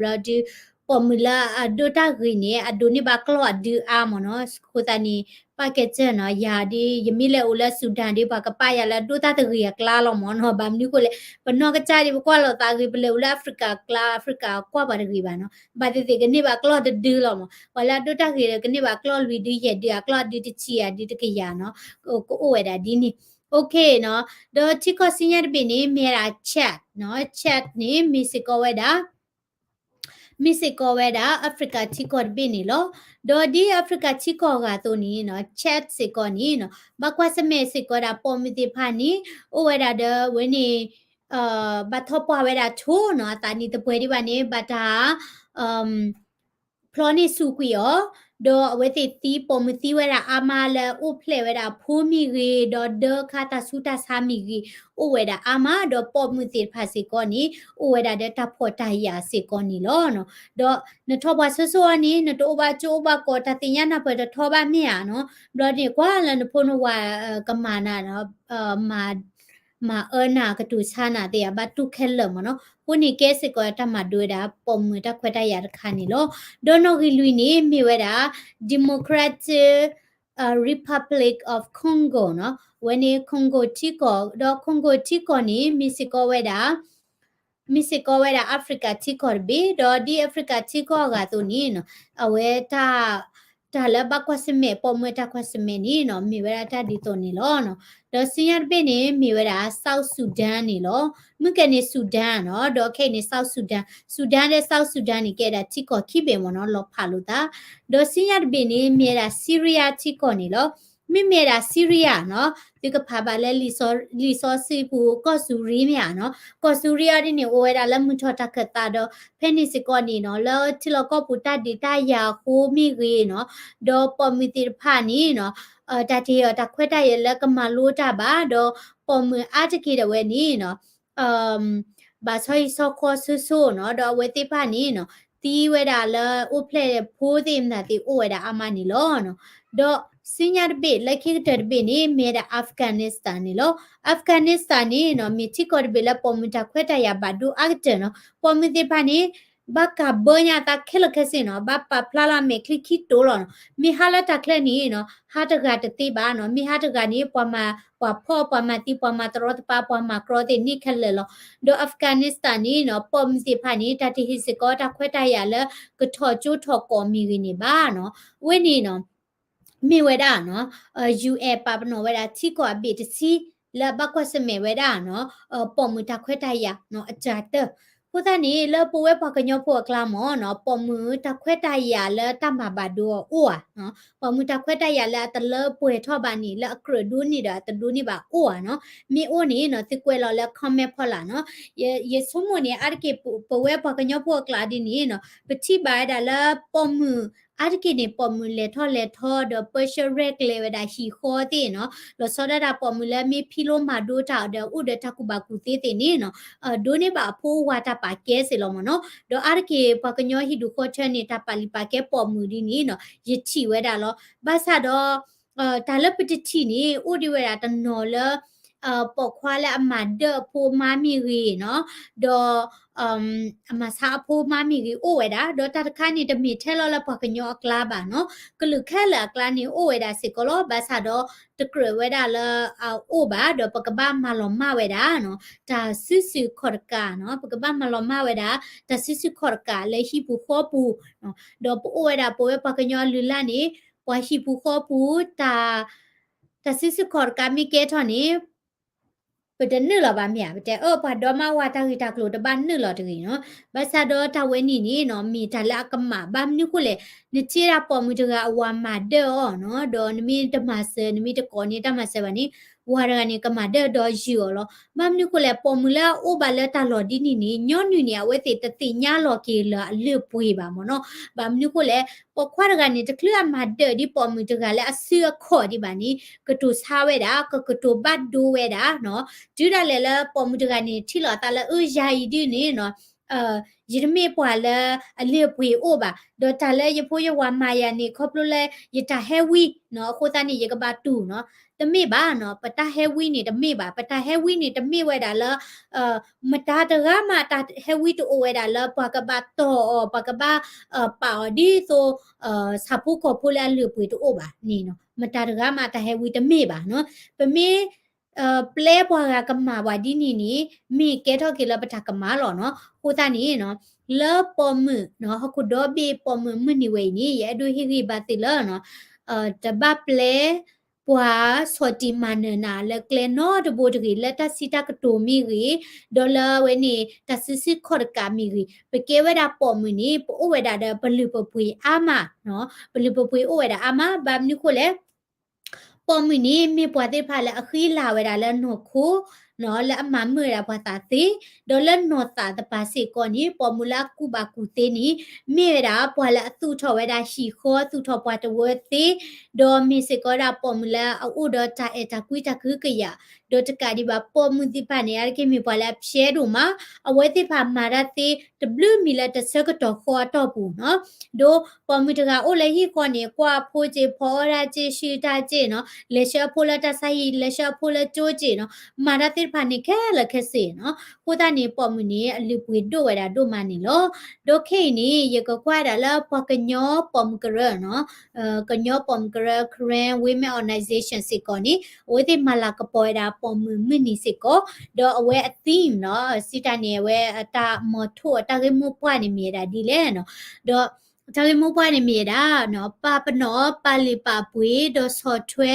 ၤ, ကျီၢ်ဘျီဒုး ပိာ်မုၣ်လၢအဒိၣ်တၢ်ဂ့ၤန့ၣ် အဒိးန့ၢ်ဘၣ်ကျီၢ်အဒုအါမ့ၢ်နီၤ, အဃိသတးန့ၣ် ပာ်ကဲစၢၢ်နီၤ, ယၤဒ် ယမ့ၢ်လဲၤအိၣ်လၢ Sudan ဒ် ပှၤကပာ်ယၤလၢအဒိၣ်တၢ်တဂ့ၤအကျါလီၤမ့ၢ်နီၤ, ဘၣ်မနုၤဃိလဲၣ် ပနီၢ်ကစၢ်ဒ် ပကွၢ်လိာ်သးဂ့ၤ ပလဲၤအိၣ်လၢ Africa အကျါ Africa ကွၢ်ပှၤတဂ့ၤဘၣ်နီၤ, ဘၣ်သ့ၣ်သ့ၣ်ကန့ၢ်ဘၣ်ကျီၢ်တဒုလီၤမ့ၢ်, ပှၤလၢအဒိၣ်တၢ်ဂ့ၤဒီး ကန့ၢ်ဘၣ်ကျီၢ်လွံၢ်ဒုယဲၢ်ဒု အကျီၢ်အဒုတဆံအဒုတကယၤနီၤ, ကအိၣ်ဝဲဒၣ်ဒ်န့ၣ် OK နီၤ, ဒီးထံကီၢ်ဆူညါတဘ့ၣ်န့ၣ် မ့ၢ်ဝဲဒၣ် Chad နီၤ, Chad န့ၣ် မ့ၢ်စ့ၢ်ကီးဝဲဒၣ် မ့ၢ်စ့ၢ်ကီးဝဲဒၣ် Africa ထံကီၢ်တဘ့ၣ်န့ၣ်လီၤ. ဒီးဒ် Africa ထံကီၢ်အဂၤအသိးန့ၣ်နီၤ, Chad စ့ၢ်ကီးန့ၣ်နီၤ, ဘၣ်ကွၢ်ဆၢၣ်မဲာ်စ့ၢ်ကီးဒၣ်ပိာ်မုၣ်သ့ၣ်တဖၣ်န့ၣ် အိၣ်ဝဲဒၣ်ဒီးဝဲန့ၣ် ဘၣ်ထီၣ်ပှၢ်ဝဲဒၣ်ထိနီၤ, အသးနံၣ်တပှဲၤဒံးဘၣ်န့ၣ် ဘၣ်တၢ် ဖျီန့ၢ်ဆူးကွံာ်အီၤ, ဒီးအဝဲသ့ၣ်သံ ပိာ်မုၣ်သံဝဲဒၣ်အါမးလၢအိၣ်ဖျဲၣ်ဝဲဒၣ်အဖိမ့ၢ်ဂ့ၤ, ဒီးဒၢခါတၢ်ဆူးတၢ်ဆါမ့ၢ်ဂ့ၤ, အိၣ်ဝဲဒၣ်အါမး, ဒီးပိာ်မုၣ်သ့ၣ်တဖၣ်စ့ၢ်ကီးန့ၣ် အိၣ်ဝဲဒၣ်ဒီးတၢ်ဖှီၣ်တၢ်ယာ်စ့ၢ်ကီးန့ၣ်လီၤ. ဒီးနထီၣ်ပှၤဆိဆိအီၤန့ၣ် နတအိၣ်ဘၣ်ကၠိအိၣ်ဘၣ်ကီး တၢ်သ့ၣ်ညါနၢ်ပၢၢ်တထီဘၣ်မ့ၢ်ဧါနီၤ, ဘျီန့ၣ်ကွၢ်လၢနဖိနဝၤကမၤနၤ မၤအၢနၤကတိၤဆါနၤသ့ၣ်ဧါ ဘၣ်တူၢ်ခဲလၢာ်မ့ၢ်နီၤ, အဃိန့ၣ်ကဲစ့ၢ်ကီးတၢ်မၤဒိဝဲဒၣ် ပိာ်မုၣ်တၢ်ခွဲးတၢ်ယာ်တခါန့ၣ်လီၤ. ဒီးနီၣ်ဂံၢ်လွံၢ်န့ၣ်မ့ၢ်ဝဲဒၣ် Democratic Republic of Congo နီၤ, အဝဲန့ၣ် Congo ထံကီၢ်, ဒီး Congo ထံကီၢ်န့ၣ် မ့ၢ်စ့ၢ်ကီးဝဲဒၣ် မ့ၢ်စ့ၢ်ကီးဝဲဒၣ် Africa ထံကီၢ်တဘ့ၣ်, ဒီးဒ် Africa ထံကီၢ်အဂၤအသိးန့ၣ်နီၤ, အဝဲတၢ် တၢ်လၢဘၣ်ကွၢ်ဆၢၣ်မဲာ် ပိာ်မုၣ်တၢ်ကွၢ်ဆၢၣ်မဲာ်န့ၣ်နီၤ, မ့ၢ်ဝဲဒၣ်တၢ်ဒ်သိးန့ၣ်လီၤ. ဒီးဆူညါတဘ့ၣ်န့ၣ် မ့ၢ်ဝဲဒၣ် South Sudan န့ၣ်လီၤ. မုၢ်ကဲန့ၣ် Sudan နီၤ, ဒီးခဲအံၤန့ၣ် South Sudan, Sudan ဒီး South Sudan န့ၣ် ကဲဒၣ်ထံကီၢ်ခံဘ့ၣ်မ့ၢ်နီၤ, လီၤဖးလိာ်သး. ဒီးဆူညါတဘ့ၣ်န့ၣ် မ့ၢ်ဝဲဒၣ် Syria ထံကီၢ်န့ၣ်လီၤ. မ့မ့ၢ်ဝဲဒၣ် Syria နီၤ, သုကဖးဘၣ်လၢ လံာ်စီဆှံပူၤ ကီၢ်စူၤရံမ့ၢ်ဧါနီၤ, ကီၢ်စူၤရံအီၤဒ်န့ၣ် အိၣ်ဝဲဒၣ်လၢမုၢ်ထီၣ်တၢ်ခၢၣ်သးဒီး ဖဲန့ၣ်စ့ၢ်ကီးန့ၣ်နီၤ, လၢထံလီၢ်ကီၢ်ပူၤတၢ်ဒုးတၢ်ယၤအဃိမ့ၢ်ဂ့ၤနီၤ, ဒီးပိာ်မုၣ်သ့ၣ်တဖၣ်န့ၣ်နီၤ, တၢ်တ့ၢ်အီၤတၢ်ခွဲးတၢ်ယာ်လၢကမၤလိတၢ်ဘၣ်, ဒီးပိာ်မုၣ်အါတက့ၢ်ဒၣ်ဝဲန့ၣ်နီၤ, ဘၣ်ဆီဟံၣ်ဆီဃီဆိဆိနီၤ, ဒီးအဝဲသ့ၣ်တဖၣ်န့ၣ်နီၤ သံဝဲဒၣ်လၢအိၣ်ဖျဲၣ်ဖိသ့ၣ်မတၤသ့ၣ်အိၣ်ဝဲဒၣ်အါမးန့ၣ်လီၤနီၤ. ဒီးဆူညါတဘ့ၣ် လၢခံကတၢၢ်တဘ့ၣ်န့ၣ် မ့ၢ်ဝဲဒၣ် Afghanistan န့ၣ်လီၤ. Afghanistan န့ၣ်နီၤ မ့ၢ်ထံကီၢ်တဘ့ၣ်လၢပိာ်မုၣ်တၢ်ခွဲးတၢ်ယာ်ဘၣ်ဒိအါကတၢၢ်နီၤ. ပိာ်မုၣ်သ့ၣ်တဖၣ်န့ၣ် ဘၣ်ကးဘၢညါအသးခဲလၢာ်ခဲဆ့နီၤ, ဘၣ်ပာ်ဖျါလီၤအမဲာ်ချံခံတိၤလီၤနီၤ. မ့ၢ်ဟးလၢတၢ်ချၢန့ၣ်နီၤ ဟးတဂၤတသ့ဘၣ်နီၤ, မ့ၢ်ဟးတဂၤန့ၣ် ပှၤမၤ, ပှၤဖီၣ်, ပှၤမၤသံ, ပှၤမၤတရီတပါ, ပှၤမၤကြီသ့ၣ်န့ၣ်ခဲလၢာ်လီၤ. ဒီး Afghanistan န့ၣ်နီၤ ပိာ်မုၣ်သ့ၣ်တဖၣ်န့ၣ် တၢ်တဟ့ၣ်စ့ၢ်ကီးတၢ်ခွဲးတၢ်ယာ်လၢကထီၣ်ကၠိထီၣ်ကီၢ်မ့ၢ်ဂ့ၤန့ၣ်ဘၣ်နီၤ. အဝဲန့ၣ်နီၤ မ့ၢ်ဝဲဒၣ်နီၤ UN ပာ်ပနီၣ်ဝဲဒၣ်ထံကီၢ်အဘ့ၣ်တဆံ လၢအဘၣ်ကွၢ်ဆၢၣ်မဲာ်ဝဲဒၣ်နီၤ ပိာ်မုၣ်တၢ်ခွဲးတၢ်ယာ်နီၤ အတၢ်တၢၢ်. အဃိသတးန့ၣ် လၢပဝဲပှၤကညီဖိအကျါမ့ၢ်နီၤ ပိာ်မုၣ်တၢ်ခွဲးတၢ်ယာ်လၢတၢ်မၤဘၣ်ဒိအီၤအိၣ်ဧါနီၤ, ပိာ်မုၣ်တၢ်ခွဲးတၢ်ယာ်လၢအတလၢပှဲၤထီၣ်ဘၣ်န့ၣ် လၢအကြၢးဒိးန့ၢ်ဒီးအတဒိးန့ၢ်ဘၣ်အိၣ်ဧါနီၤ. မ့ၢ်အိၣ်န့ၣ်နီၤ သုကွဲးလီၤလၢ comment ဖီလာ်နီၤ. ယ, ယဆိကမိၣ်န့ၣ် အါတက့ၢ်ပဝဲပှၤကညီဖိအကျါဒ်န့ၣ်နီၤ ပထံၣ်ဘၣ်ဝဲဒၣ်လၢပိာ်မုၣ် အါတက့ၢ်န့ၣ် ပိာ်မုၣ်လဲၤထီၣ်လဲၤထီဒီး ပၢဆှၢရဲၣ်ကျဲၤဝဲဒၣ်ဟံၣ်ဃီသ့ၣ်နီၤ, လီၤဆီဒၣ်တၢ်ပိာ်မုၣ်လၢမ့ၢ်ဖံးလိမၤဒိတၢ်အီၤဒီး အိၣ်ဒီးတၢ်ကူၣ်ဘၣ်ကူၣ်သ့သ့ၣ်န့ၣ်နီၤ ဒိးန့ၢ်ဘၣ်အဖိဝၤတၢ်ပာ်ကဲစ့ၢ်လီၤမ့ၢ်နီၤ. ဒီးအါတက့ၢ်ပှၤကညီဟံၣ်ဒူၣ်ဃီထၢန့ၣ် တၢ်ပာ်လုၢ်ပာ်ကဲပိာ်မုၣ်ဒ်န့ၣ်နီၤ ယထံၣ်ဝဲဒၣ်လီၤ. ဘၣ်ဆၣ်ဒီး တၢ်လၢပတထံၣ်န့ၣ် အိၣ်ဒံးဝဲဒၣ်တနီၤလၢ ပိာ်ခွါလၢအမၤဒၢၣ်အဖိမါမ့ၢ်ဂ့ၤနီၤ, ဒီး အမၤဆါအဖိမါမ့ၢ်ဂ့ၤအိၣ်ဝဲဒၣ်, ဒီးတၢ်တခါန့ၣ် တမ့ၢ်ထဲလီၤလၢပှၤကညီအကျါဘၣ်နီၤ, ကလုာ်ခဲလၢာ်အကျါန့ၣ်အိၣ်ဝဲဒၣ်စ့ၢ်ကီးလီၤ. ဘၣ်ဆၣ်ဒီး တကြၢးဝဲဒၣ်လၢအအိၣ်ဘၣ်, ဒီးပကဘၣ်မၤလီၤမၢ်ဝဲဒၣ်နီၤ တၢ်စုဆူၣ်ခီၣ်တကးနီၤ, ပကဘၣ်မၤလီၤမၢ်ဝဲဒၣ် တၢ်စုဆူၣ်ခီၣ်တကးလၢဟံၣ်ပူၤဃီပူၤ, ဒီးပအိၣ်ဝဲဒၣ်ပဝဲပှၤကညီအလုၢ်အလၢ်န့ၣ် ပှၤဟံၣ်ပူၤဃီပူၤ တၢ် တၢ်စုဆူၣ်ခီၣ်တကးမ့ၢ်ကဲထီၣ်န့ၣ် ပတနုာ်လီၤဘၣ်မ့ၢ်ဧါ, ပတဲအၢပှၤဒီမါဝၤတၢ်ဂ့ၢ်တၢ်ကျိၤတဘၣ်နုာ်လီၤတဂ့ၤနီၤ. ဘၣ်ဆၣ်ဒီးတၢ်ဝဲန့ၣ်န့ၣ်နီၤ မ့ၢ်တၢ်လၢအကမၣ်, ဘၣ်မနုၤဃိလဲၣ်, နထံၣ်ဒၣ်ပိာ်မုၣ်တဂၤအဝၤမၤဒၢၣ်အီၤနီၤ, ဒီးနမ့ၢ်တမၤစၢၤ နမ့ၢ်တကိးန့ၢ်တၢ်မၤစၢၤဘၣ်န့ၣ် ဝၤတဂၤန့ၣ် ကမၤဒၢၣ်ဒီးယုာ်အီၤလီၤ. ဘၣ်မနုၤဃိလဲၣ်, ပိာ်မုၣ်လၢအအိၣ်ဘၣ်လၢတၢ်လီၢ်ဒ်န့ၣ်န့ၣ် ညီနုၢ်န့ၣ် အဝဲသ့ၣ်တသ့ၣ်ညါလီၤက့ၤလၢအလုၢ်အပှ့ၤဘၣ်မ့ၢ်နီၤ. ဘၣ်မနုၤဃိလဲၣ်, ပိာ်ခွါတဂၤန့ၣ် တချုးအမၤဒၢၣ်ဒ်ပိာ်မုၣ်တဂၤလၢအစုအခီၣ်ဒံးဘၣ်န့ၣ် ကတိၤဆါဝဲဒၣ်, ကကတိၤဘၣ်ဒိဝဲဒၣ်နီၤ. တုၤဒၣ်လဲာ်လၢပိာ်မုၣ်တဂၤန့ၣ် ထံၣ်လိာ်အသးလၢအၢယၤအံၤဒ်န့ၣ်နီၤ ယတမ့ၢ်ပှၤလၢအလုၢ်အပှ့ၤအိၣ်ဘၣ်, ဒီးတၢ်လၢယဖိယဝၤမၤယၤန့ၣ် ခီဖျိလၢယတၢ်ဟဲဝံနီၤ, အဃိသတးန့ၣ် ယကဘၣ်တူၢ်နီၤ. တမ့ၢ်ဘၣ်နီၤ, ပတၢ်ဟဲဝံန့ၣ်တမ့ၢ်ဘၣ်, ပတၢ်ဟဲဝံန့ၣ်တမ့ၢ်ဝဲဒၣ်လၢ မတၤတဂၤမး တၢ်ဟဲဝံတအိၣ်ဝဲဒၣ်လၢပှၤကဘၣ်တီၢ်အီၤ, ပှၤကဘၣ် ပာ်အီၤဒ်သိး ဆၣ်ဖိကီၢ်ဖိလၢအလုၢ်အပှ့ၤတအိၣ်ဘၣ်န့ၣ်နီၤ, မတၤတဂၤမးတၢ်ဟဲဝံတမ့ၢ်ဘၣ်နီၤ. ပမ့ၢ် ပျဲပှၤဂၤကမၣ်ပှၤဒ်န့ၣ်န့ၣ် မ့ၢ်ကဲထီၣ်က့ၤလၢပတၢ်ကမၣ်လီၤနီၤ. အဃိသတးန့ၣ်နီၤ လၢပိာ်မုၣ်နီၤ ဟီၣ်ခိၣ်ဒီဘ့ၣ်ပိာ်မုၣ်မုၢ်နံၤဝဲအံၤန့ၣ် ယအဲၣ်ဒိးဟ့ၣ်ဂံၢ်ဘါသုလၢနီၤ တဘၣ်ပျဲ ပှၤဆီၣ်တံၢ်မၤနၢၤနၤလၢကျဲနီတဘိတဂ့ၤ, လၢတၢ်စံးတၢ်ကတိၤမ့ၢ်ဂ့ၤ, ဒီးလၢအဝဲန့ၣ် တၢ်စုဆူၣ်ခီၣ်တကးမ့ၢ်ဂ့ၤ, ပကဲဝဲဒၣ်ပိာ်မုၣ်န့ၣ် ပအိၣ်ဝဲဒၣ်ဒီးပလုၢ်ပပှ့ၤအါမး, ပလုၢ်ပပှ့ၤအိၣ်ဝဲဒၣ်အါမး, ဘၣ်မနုၤဃိလဲၣ် ပိာ်မုၣ်န့ၣ် မ့ၢ်ပှၤသ့ၣ်တဖၣ်လၢအဃံလၤဝဲဒၣ်လၢနီၢ်ခိ, လၢအမၤမုာ်ဝဲဒၣ်ပှၤသးသ့, ဒီးလၢနီၢ်သးတပၤစ့ၢ်ကီးန့ၣ် ပိာ်မုၣ်လၢအကူၣ်ဘၣ်ကူၣ်သ့န့ၣ် မ့ၢ်ဝဲဒၣ်ပှၤလၢအသူၣ်ထီၣ်ဝဲဒၣ်ဟံၣ်ဃီ သူၣ်ထီၣ်ပှၤတဝၢသ့, ဒီးမ့ၢ်စ့ၢ်ကီးဝဲဒၣ်ပိာ်မုၣ်လၢအအိၣ်ဒီးတၢ်အဲၣ်တၢ်ကွံတၢ်ကဟုကယာ်, ဒီးတကးဒံးဘၣ်ပိာ်မုၣ်သ့ၣ်တဖၣ်န့ၣ် အါတက့ၢ်မ့ၢ်ပှၤလၢအဖျဲးဒိၣ်မး, အဝဲသ့ၣ်တဖၣ်မၤတၢ်သ့တဘျုးမံၤလၢတဆၢကတီၢ်ဃီအတီၢ်ပူၤနီၤ ဒီးပိာ်မုၣ်တဂၤအိၣ်လၢဟံၣ်ဃီန့ၣ် ကွၢ်အဖိစ့ၢ် ဖီအီၣ်တၢ်စ့ၢ် ဆှံတၢ်စ့ၢ်နီၤ, လဲၤဆှၢအဖိလၢတၢ်ဆါဟံၣ် လဲၤဆှၢအဖိလၢကၠိစ့ၢ်နီၤ, မၤတၢ်သ့ၣ်တဖၣ်န့ၣ်ခဲလၢာ်ခဲဆ့နီၤ. အဃိသတးန့ၣ် ပိာ်မုၣ်န့ၣ် အလုၢ်အပှ့ၤဒိၣ်ဝဲဒၣ်ဒိၣ်မးန့ၣ်လီၤ. ဒီးခဲအံၤန့ၣ် ယကကွၢ်ဒၣ်လၢပှၤကညီပိာ်မုၣ်ကရၢနီၤ ကညီပိာ်မုၣ်ကရၢ Karen Women Organization စ့ၢ်ကီးန့ၣ် အဝဲသ့ၣ်မၤလၤကပီၤဝဲဒၣ်ပိာ်မုၣ်မုၢ်နံၤစ့ၢ်ကီး, ဒီးအဝဲအ theme နီၤ စံးတၢ်န့ၣ် အဝဲအတၢ် motto အတၢ်ဂ့ၢ်မိၢ်ပှၢ်န့ၣ်မ့ၢ်ဝဲဒၣ်ဒ်လဲၣ်နီၤ, ဒီးတၢ်ဂ့ၢ်မိၢ်ပှၢ်န့ၣ်မ့ၢ်ဝဲဒၣ် ပာ်ပနီၣ် ပာ်လုၢ်ပာ်ပှ့ၤ ဒီးဆီၣ်ထွဲ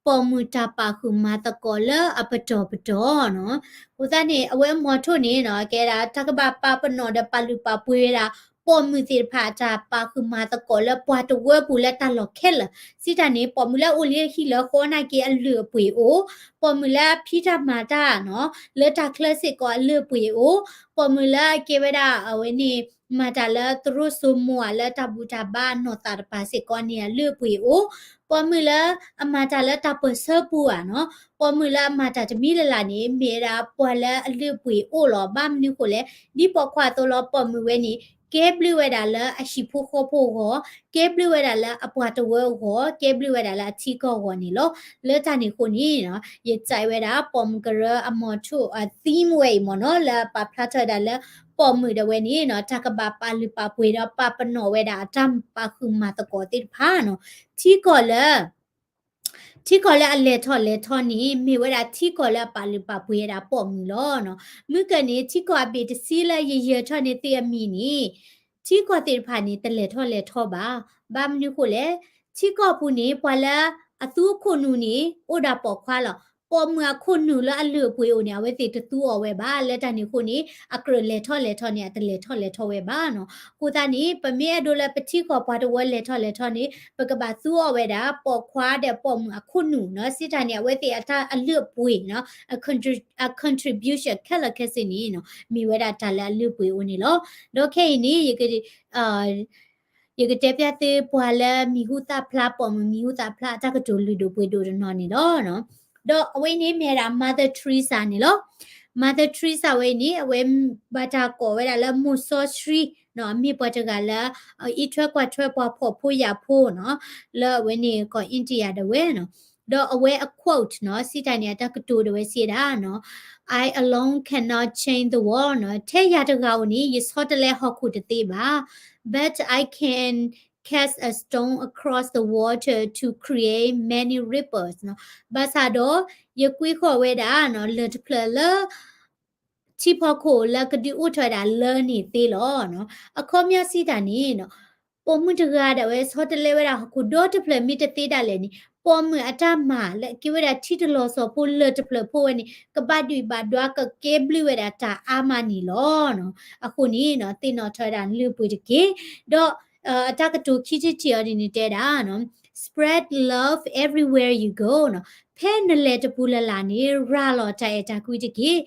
ပိာ်မုၣ်တၢ်ပာ်ဃုာ်မၤသကိးလၢအပတီၢ်ပတီၢ်နီၤ. အဃိသတးန့ၣ် အဝဲ motto န့ၣ်နီၤ ကဲဒၣ်တၢ်ကဘၣ်ပာ်ပနီၣ်ဒီးပာ်လုၢ်ပာ်ပှ့ၤဝဲဒၣ် ပိာ်မုၣ်သ့ၣ်တဖၣ်အတၢ်ပာ်ဃုာ်မၤသကိးလၢပှၤတဝၢပူၤလၢတၢ်လီၢ်ခဲလၢာ်, စံးတၢ်န့ၣ် ပိာ်မုၣ်လၢအအိၣ်လၢဟံၣ်လၢဃီနာ်က့အလုၢ်အပှ့ၤအိၣ်, ပိာ်မုၣ်လၢအဖံးတၢ်မၤတၢ်နီၤ လၢတၢ်ချၢစ့ၢ်ကီးအလုၢ်အပှ့ၤအိၣ်, ပိာ်မုၣ်လၢအကဲဝဲဒၣ်အဝဲန့ၣ် မၤတၢ်လၢသရိာ်စိမိၤလၢတၢ်ဘူၣ်တၢ်ဘါနီၢ်သးတပၤစ့ၢ်ကီးန့ၣ်အလုၢ်အပှ့ၤအိၣ်, ပိာ်မုၣ်လၢအမၤတၢ်လၢတၢ်ပၢၢ်ဆၢပူၤဧါနီၤ, ပိာ်မုၣ်လၢအမၤတၢ်တမံၤလၢ်လၢ်န့ၣ် မ့ၢ်ဝဲဒၣ်ပှၤလၢအလုၢ်အပှ့ၤအိၣ်လီၤ. ဘၣ်မနုၤဃိလဲၣ်, ဒ်ပိာ်ခွါအသိးလီၤ ပိာ်မုၣ်ဝဲန့ၣ် ကဲဘျုးဝဲဒၣ်လၢအဟံၣ်ဖိဃီဖိအဂီၢ်, ကဲဘျုးဝဲဒၣ်လၢအပှၤတဝၢအဂီၢ်, ကဲဘျုးဝဲဒၣ်လၢအထံကီၢ်အဂီၢ်န့ၣ်လီၤ. လၢတၢ်န့ၣ်အဃိန့ၣ် ယစံးဝဲဒၣ်ပိာ်မုၣ်ကရၢအမီၤထိၣ်အ theme ဝဲအံၤမ့ၢ်နီၤ, လၢပာ်ဖျါထီၣ်ဝဲဒၣ်လၢ ပိာ်မုၣ်ဒၣ်ဝဲန့ၣ်နီၤ တၢ်ကဘၣ်ပာ်လုၢ်ပာ်ပှ့ၤဒီးပာ်ပနီၣ်ဝဲဒၣ်အတၢ်ပာ်ဃုာ်မၤသကိးသ့ၣ်တဖၣ်နီၤ, ထံကီၢ်လၢ ထံကီၢ်လၢအလဲၤထီၣ်လဲၤထီန့ၣ် မ့ၢ်ဝဲဒၣ်ထံကီၢ်လၢအပာ်လုၢ်ပာ်ပှ့ၤဝဲဒၣ်ပိာ်မုၣ်လီၤနီၤ. မုၢ်ကၢၢ်န့ၣ် ထံကီၢ်အဘ့ၣ်တဆံလၢယယၢၤထီၣ်န့ၢ်သုအမံၤန့ၣ် ထံကီၢ်သ့ၣ်တဖၣ်န့ၣ် တလဲၤထီၣ်လဲၤထီဘၣ်. ဘၣ်မနုၤဃိလဲၣ်, ထံကီၢ်ပူၤန့ၣ် ပှၤလၢအသူအခိၣ်နူာ်န့ၣ် အိၣ်ဒၣ်ပိာ်ခွါလီၤ. ပိာ်မုၣ်အခိၣ်နူာ်လၢအလုၢ်အပှ့ၤအိၣ်န့ၣ် အဝဲသ့ၣ်တသူအီၤဝဲဘၣ်. လၢတၢ်န့ၣ်အဃိန့ၣ် အကြၢးလဲၤထီၣ်လဲၤထီန့ၣ် အတလဲၤထီၣ်လဲၤထီဝဲဘၣ်နီၤ. အဃိသတးန့ၣ် ပမ့ၢ်အဲၣ်ဒိးလၢပထံကီၢ်ပှၤတဝၢလဲၤထီၣ်လဲၤထီန့ၣ် ပကဘၣ်သူအီၤဝဲဒၣ် ပိာ်ခွါဒီးပိာ်မုၣ်အခိၣ်နူာ်နီၤ, စံးတၢ်န့ၣ် အဝဲသ့ၣ်အတၢ်အလုၢ်အပှ့ၤနီၤ, အ contribution ခဲလၢာ်ခဲဆ့န့ၣ်နီၤ မ့ၢ်ဝဲဒၣ်တၢ်လၢအလုၢ်အပှ့ၤအိၣ်န့ၣ်လီၤ. ဒီးခဲအံၤန့ၣ် ယကတဲဖျါသုပှၤလၢမံၤဟူသၣ်ဖျါ ပိာ်မုၣ်မံၤဟူသၣ်ဖျါအတၢ်ကတိၤလုၢ်ဒိၣ်ပှ့ၤဒိၣ်တနီၤန့ၣ်လီၤ. ဒီးအဝဲအံၤန့ၣ်မ့ၢ်ဝဲဒၣ် Mother Teresa န့ၣ်လီၤ. Mother Teresa ဝဲအံၤန့ၣ် အဝဲဘၣ်တၢ်ကိးဝဲဒၣ်လၢမိၢ်စီဆှံနီၤ, အမ့ၢ်ပှၤတဂၤလၢ အအံးထွဲကွၢ်ထွဲပှၤဖှီၣ်ဖိယာ်ဖိနီၤ, လၢအဝဲန့ၣ်ကီၢ် India ဒၣ်ဝဲနီၤ. ဒီးအဝဲအ quote နီၤ, စံးတၢ်န့ၣ် အတၢ်ကတိၤဒၣ်ဝဲစံးဒၣ်နီၤ, I alone cannot change the world နီၤ, ထဲယၤတဂၤဧိၤန့ၣ် ယဆီတလဲဟီၣ်ခိၣ်တသ့ဘၣ်, but I can cast a stone across the water to create many ripples နီၤ, ဘၣ်ဆၣ်ဒီး ယကွံဃီၣ်ဝဲဒၣ်နီၤ လၢၢ်တဖျၢၣ်လၢ ထံဖီခိၣ်လၢကဒုးအိၣ်ထီၣ်ဝဲဒၣ်လၢန့ၣ်သ့လီၤနီၤ. အခီပညီစံးတၢ်န့ၣ်နီၤ, ပိာ်မုၣ်တဂၤဒၣ်ဝဲဆီတလဲဝဲဒၣ်ဟီၣ်ခိၣ်ဒီတဖျၢၣ်မ့ၢ်တသ့ဒၣ်လဲာ်န့ၣ် ပိာ်မုၣ်အတၢ်မၤလၢကဲဝဲဒၣ်ထံတလီၤစီၤဖိလၢၢ်တဖျၢၣ်ဖိဝဲန့ၣ် ကဘၣ်ဒုၣ်ဘၣ်ဒွါကကဲဘျုးဝဲဒၣ်တၢ်အါမးန့ၣ်လီၤနီၤ. အဃိန့ၣ်နီၤ သ့ၣ်နီၣ်ထီၣ်ဝဲဒၣ်လုၢ်ပှ့ၤတက့ၢ်. ဒီး အတၢ်ကတိၤခံထံၣ်တထံၣ်အီၤဒ်န့ၣ်တဲဒၣ်နီၤ, Spread love everywhere you go နီၤ, ဖဲနလဲၤတပူၤလၢ်လၢ်န့ၣ် ရၤလီၤတၢ်အဲၣ်တၢ်ကွံတက့ၢ်.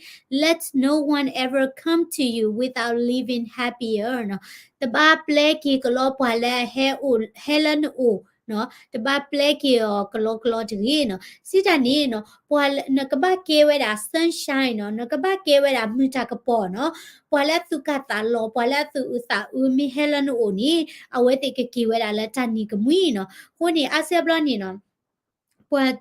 Let no one ever come to you without leaving happier နီၤ, တဘၣ်ပျဲက့ၤကလီပှၤလၢအဟဲအိၣ် ဟဲလၢနအိၣ်နီၤ, တဘၣ်ပျဲက့ၤအီၤကလီကလီတဂ့ၤနီၤ. စံးတၢ်န့ၣ်နီၤ, ပှၤလၢ နကဘၣ်ကဲဝဲဒၣ် sunshine နီၤ, နကဘၣ်ကဲဝဲဒၣ်မုၢ်တၢ်ကပီၤနီၤ, ပှၤလၢအသူၣ်ကၢ်သးလီၤ ပှၤလၢအသူၣ်အုးသးအုးမ့ၢ်ဟဲလၢနအိၣ်န့ၣ် အဝဲသ့ၣ်ကက့ၤဝဲဒၣ်လၢတၢ်နံၤကမှံနီၤ. အဃိန့ၣ် အါစုအါဘျီန့ၣ်နီၤ ပှၤ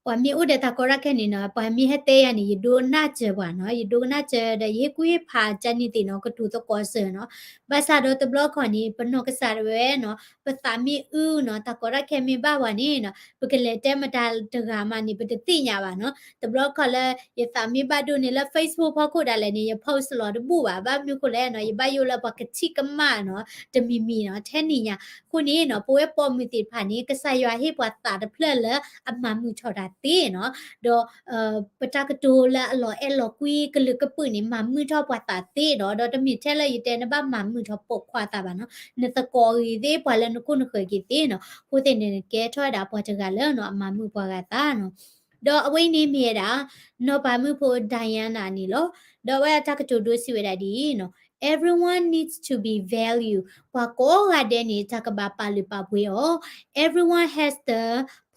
ပှၤမ့ၢ်အိၣ်ဒီးတၢ်ကီတၢ်ခဲန့ၣ်နီၤ, ပှၤမ့ၢ်ဟဲတဲယၤန့ၣ် ယဒိကနၣ်စၢၤပှၤနီၤ, ယဒိကနၣ်စၢၤဒီး ယဟ့ၣ်ကူၣ်ဟ့ၣ်ဖးကန့ၣ်သ့ၣ်နီၤ, ကတိၤသကိးစၢၤနီၤ. ဘၣ်ဆၣ်ဒီးတဘျီခီန့ၣ် ပနီၢ်ကစၢ်ဒၣ်ဝဲနီၤ, ပသးမ့ၢ်အုၣ်နီၤ, တၢ်ကီတၢ်ခဲမ့ၢ်ဘၣ်ပှၤန့ၣ်နီၤ, ပကလဲၤတဲမတၤတဂၤမးန့ၣ် ပတသ့ၣ်ညါဘၣ်နီၤ. တဘျီခီလၢ ယသးမ့ၢ်ဘၣ်ဒိန့ၣ်လၢ Facebook ဖီခိၣ်ဒၣ်လဲာ်န့ၣ် ယ post လီၤတဘူၣ်ဘၣ်. ဘၣ်မနုၤဃိလဲၣ်နီၤ, ယဘၣ်ယိၣ်လၢပှၤကထံၣ်ကမၣ်နီၤ, တမံၤမံၤနီၤ, ထဲန့ၣ်ညါ. အဃိန့ၣ်နီၤ, ပဝဲပိာ်မုၣ်သ့ၣ်တဖၣ်န့ၣ် ကစၢ်ယွၤဟ့ၣ်ပှၤသးတဖျၢၣ်လၢအမၤမုာ်ထီၣ်တၢ်သ့နီၤ. ဒီး ပတၢ်ကတိၤလၢအလီၤအဲၣ်လီၤကွံကလုာ်ကပုာ်န့ၣ် မၤမုာ်ထီၣ်ပှၤသးသ့နီၤ. ဒီးတမ့ၢ်ထဲလၢယတဲနဘၣ်မၤမုာ်ထီၣ်ပိာ်ခွါသးဘၣ်နီၤ, နသကိးဂ့ၤသ့ ပှၤလၢနခိၣ်နဃၢၤက့ၤသ့နီၤ. အဃိသ့ၣ်န့ၣ် ကဲထီၣ်ဝဲဒၣ်ပှၤတဂၤလၢနီၤ အမၤမုာ်ပှၤဂၤသးနီၤ. ဒီးအဝဲအံၤန့ၣ်မ့ၢ်ဝဲဒၣ် နီၢ်ပၤမုၣ်ဖိ Diana န့ၣ်လီၤ. ဒီးအဝဲအတၢ်ကတိၤဒိစံးဝဲဒၣ်ဒ်အံၤနီၤ, Everyone needs to be valued. ပှၤကိးဂၤဒဲးန့ၣ် တၢ်ကဘၣ်ပာ်လုၢ်ပာ်ပှ့ၤအီၤ. Everyone has the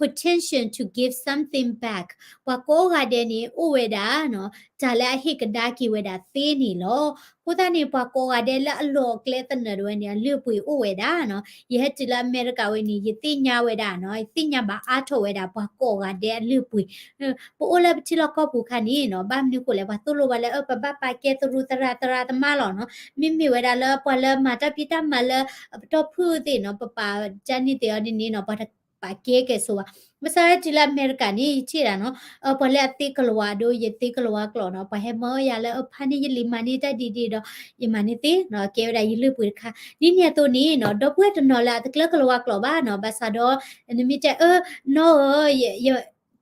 potential to give something back. ပှၤကိးဂၤဒဲးန့ၣ် အိၣ်ဝဲဒၣ်နီၤ တၢ်လၢအဟ့ၣ်ကဒါက့ၤဝဲဒၣ်သ့န့ၣ်လီၤ. အဃိသတးန့ၣ် ပှၤကိးဂၤဒဲးလၢအလီၢ်အကျဲသနၢၣ်ဒၣ်ဝဲန့ၣ် အလုၢ်အပှ့ၤအိၣ်ဝဲဒၣ်နီၤ. ယဟဲတုၤလၢအမဲရကၤဝဲန့ၣ် ယသ့ၣ်ညါဝဲဒၣ်နီၤ, ယသ့ၣ်ညါဘၣ်အါထီၣ်ဝဲဒၣ် ပှၤကိးဂၤဒဲးအလုၢ်အပှ့ၤ ပအိၣ်လၢပထံလီၢ်ကီၢ်ပူၤခါန့ၣ်နီၤ, ဘၣ်မနုၤဃိလဲၣ် ပှၤသိၣ်လိဘၣ်လၢ အၢ ပဘၣ်ပာ်ကဲသရူးသရၣ်သရၣ်သမါလီၤနီၤ. မ့မ့ၢ်ဝဲဒၣ်လၢပှၤလၢမၤတၢ်ဖံးတၢ်မၤလၢအပတီၢ်ဖုၣ်သ့ၣ်နီၤ, ပပာ်ကန့ၣ်သ့ၣ်အီၤဒ်န့ၣ်နီၤ, ပှၤတပာ်ကဲကဲဆိဘၣ်. ဘၣ်ဆၣ်ဝဲတုၤလၢအမဲရကၤန့ၣ် ယထံၣ်ဒၣ်နီၤ, ပှၤလၢအသ့ကလၤဝါဒိၣ် ယသ့ကလၤဝါကျိာ်နီၤ, ပှၤဟဲမၢယၤလၢအဖါန့ၣ် ယလံၤမၤန့ၢ်တၢ်ဒ်ဒ်ဒီး ယမၤန့ၢ်သ့နီၤ, ကဲဝဲဒၣ်ယလုၢ်ပှ့ၤတခါ. ဒ်န့ၣ်အသိးန့ၣ်နီၤ, ဒီပုၢ်ဝဲၢ်တနီၤလၢအတကျၢကလၤဝါကျိာ်ဘၣ်နီၤ, ဘၣ်ဆၣ်ဒီး နမ့ၢ်တဲအၢ နီၢ်ဧၢ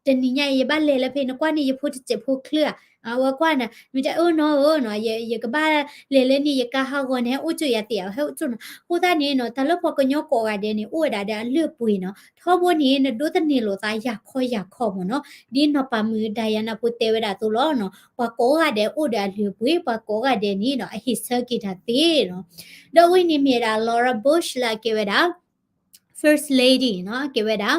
တနံၤညါအံၤ ယဘၣ်လဲၤလၢဖဲ နကွၢ်န့ၣ် ယဖိတစဲးဖိချၢဧါ, အဝဲကွၢ်နၤ မ့ၢ်တဲအၢ နီၢ်ဧၢနီၤ, ယကဘၣ်လဲၤလၢန့ၣ် ယကါဟးဂီၤ နဟဲအိၣ်ကၠိယၤသ့ဧါ, ဟဲအိၣ်ကၠိနီၤ. အဃိသတးန့ၣ်နီၤ, တၢ်လၢပှၤကညီကိးဂၤဒဲးန့ၣ် အိၣ်ဝဲဒၣ်ဒီးအလုၢ်အပှ့ၤနီၤ, ထီဘိန့ၣ် နဒိးသန့ၤလိာ်သးယၤခီယၤခီမ့ၢ်နီၤ, ဒ်နီၢ်ပၤမုၣ် Diana ဖိတဲဝဲဒၣ်အသိးလီၤနီၤ, ပှၤကိးဂၤဒဲးအိၣ်ဒီးအလုၢ်အပှ့ၤ, ပှၤကိးဂၤဒဲးန့ၣ်နီၤ အဟ့ၣ်ဆၢက့ၤတၢ်သ့နီၤ. ဒီးဝဲန့ၣ်မ့ၢ်ဝဲဒၣ် Laura Bush လၢအကဲဝဲဒၣ် first lady နီၤ ကဲဝဲဒၣ်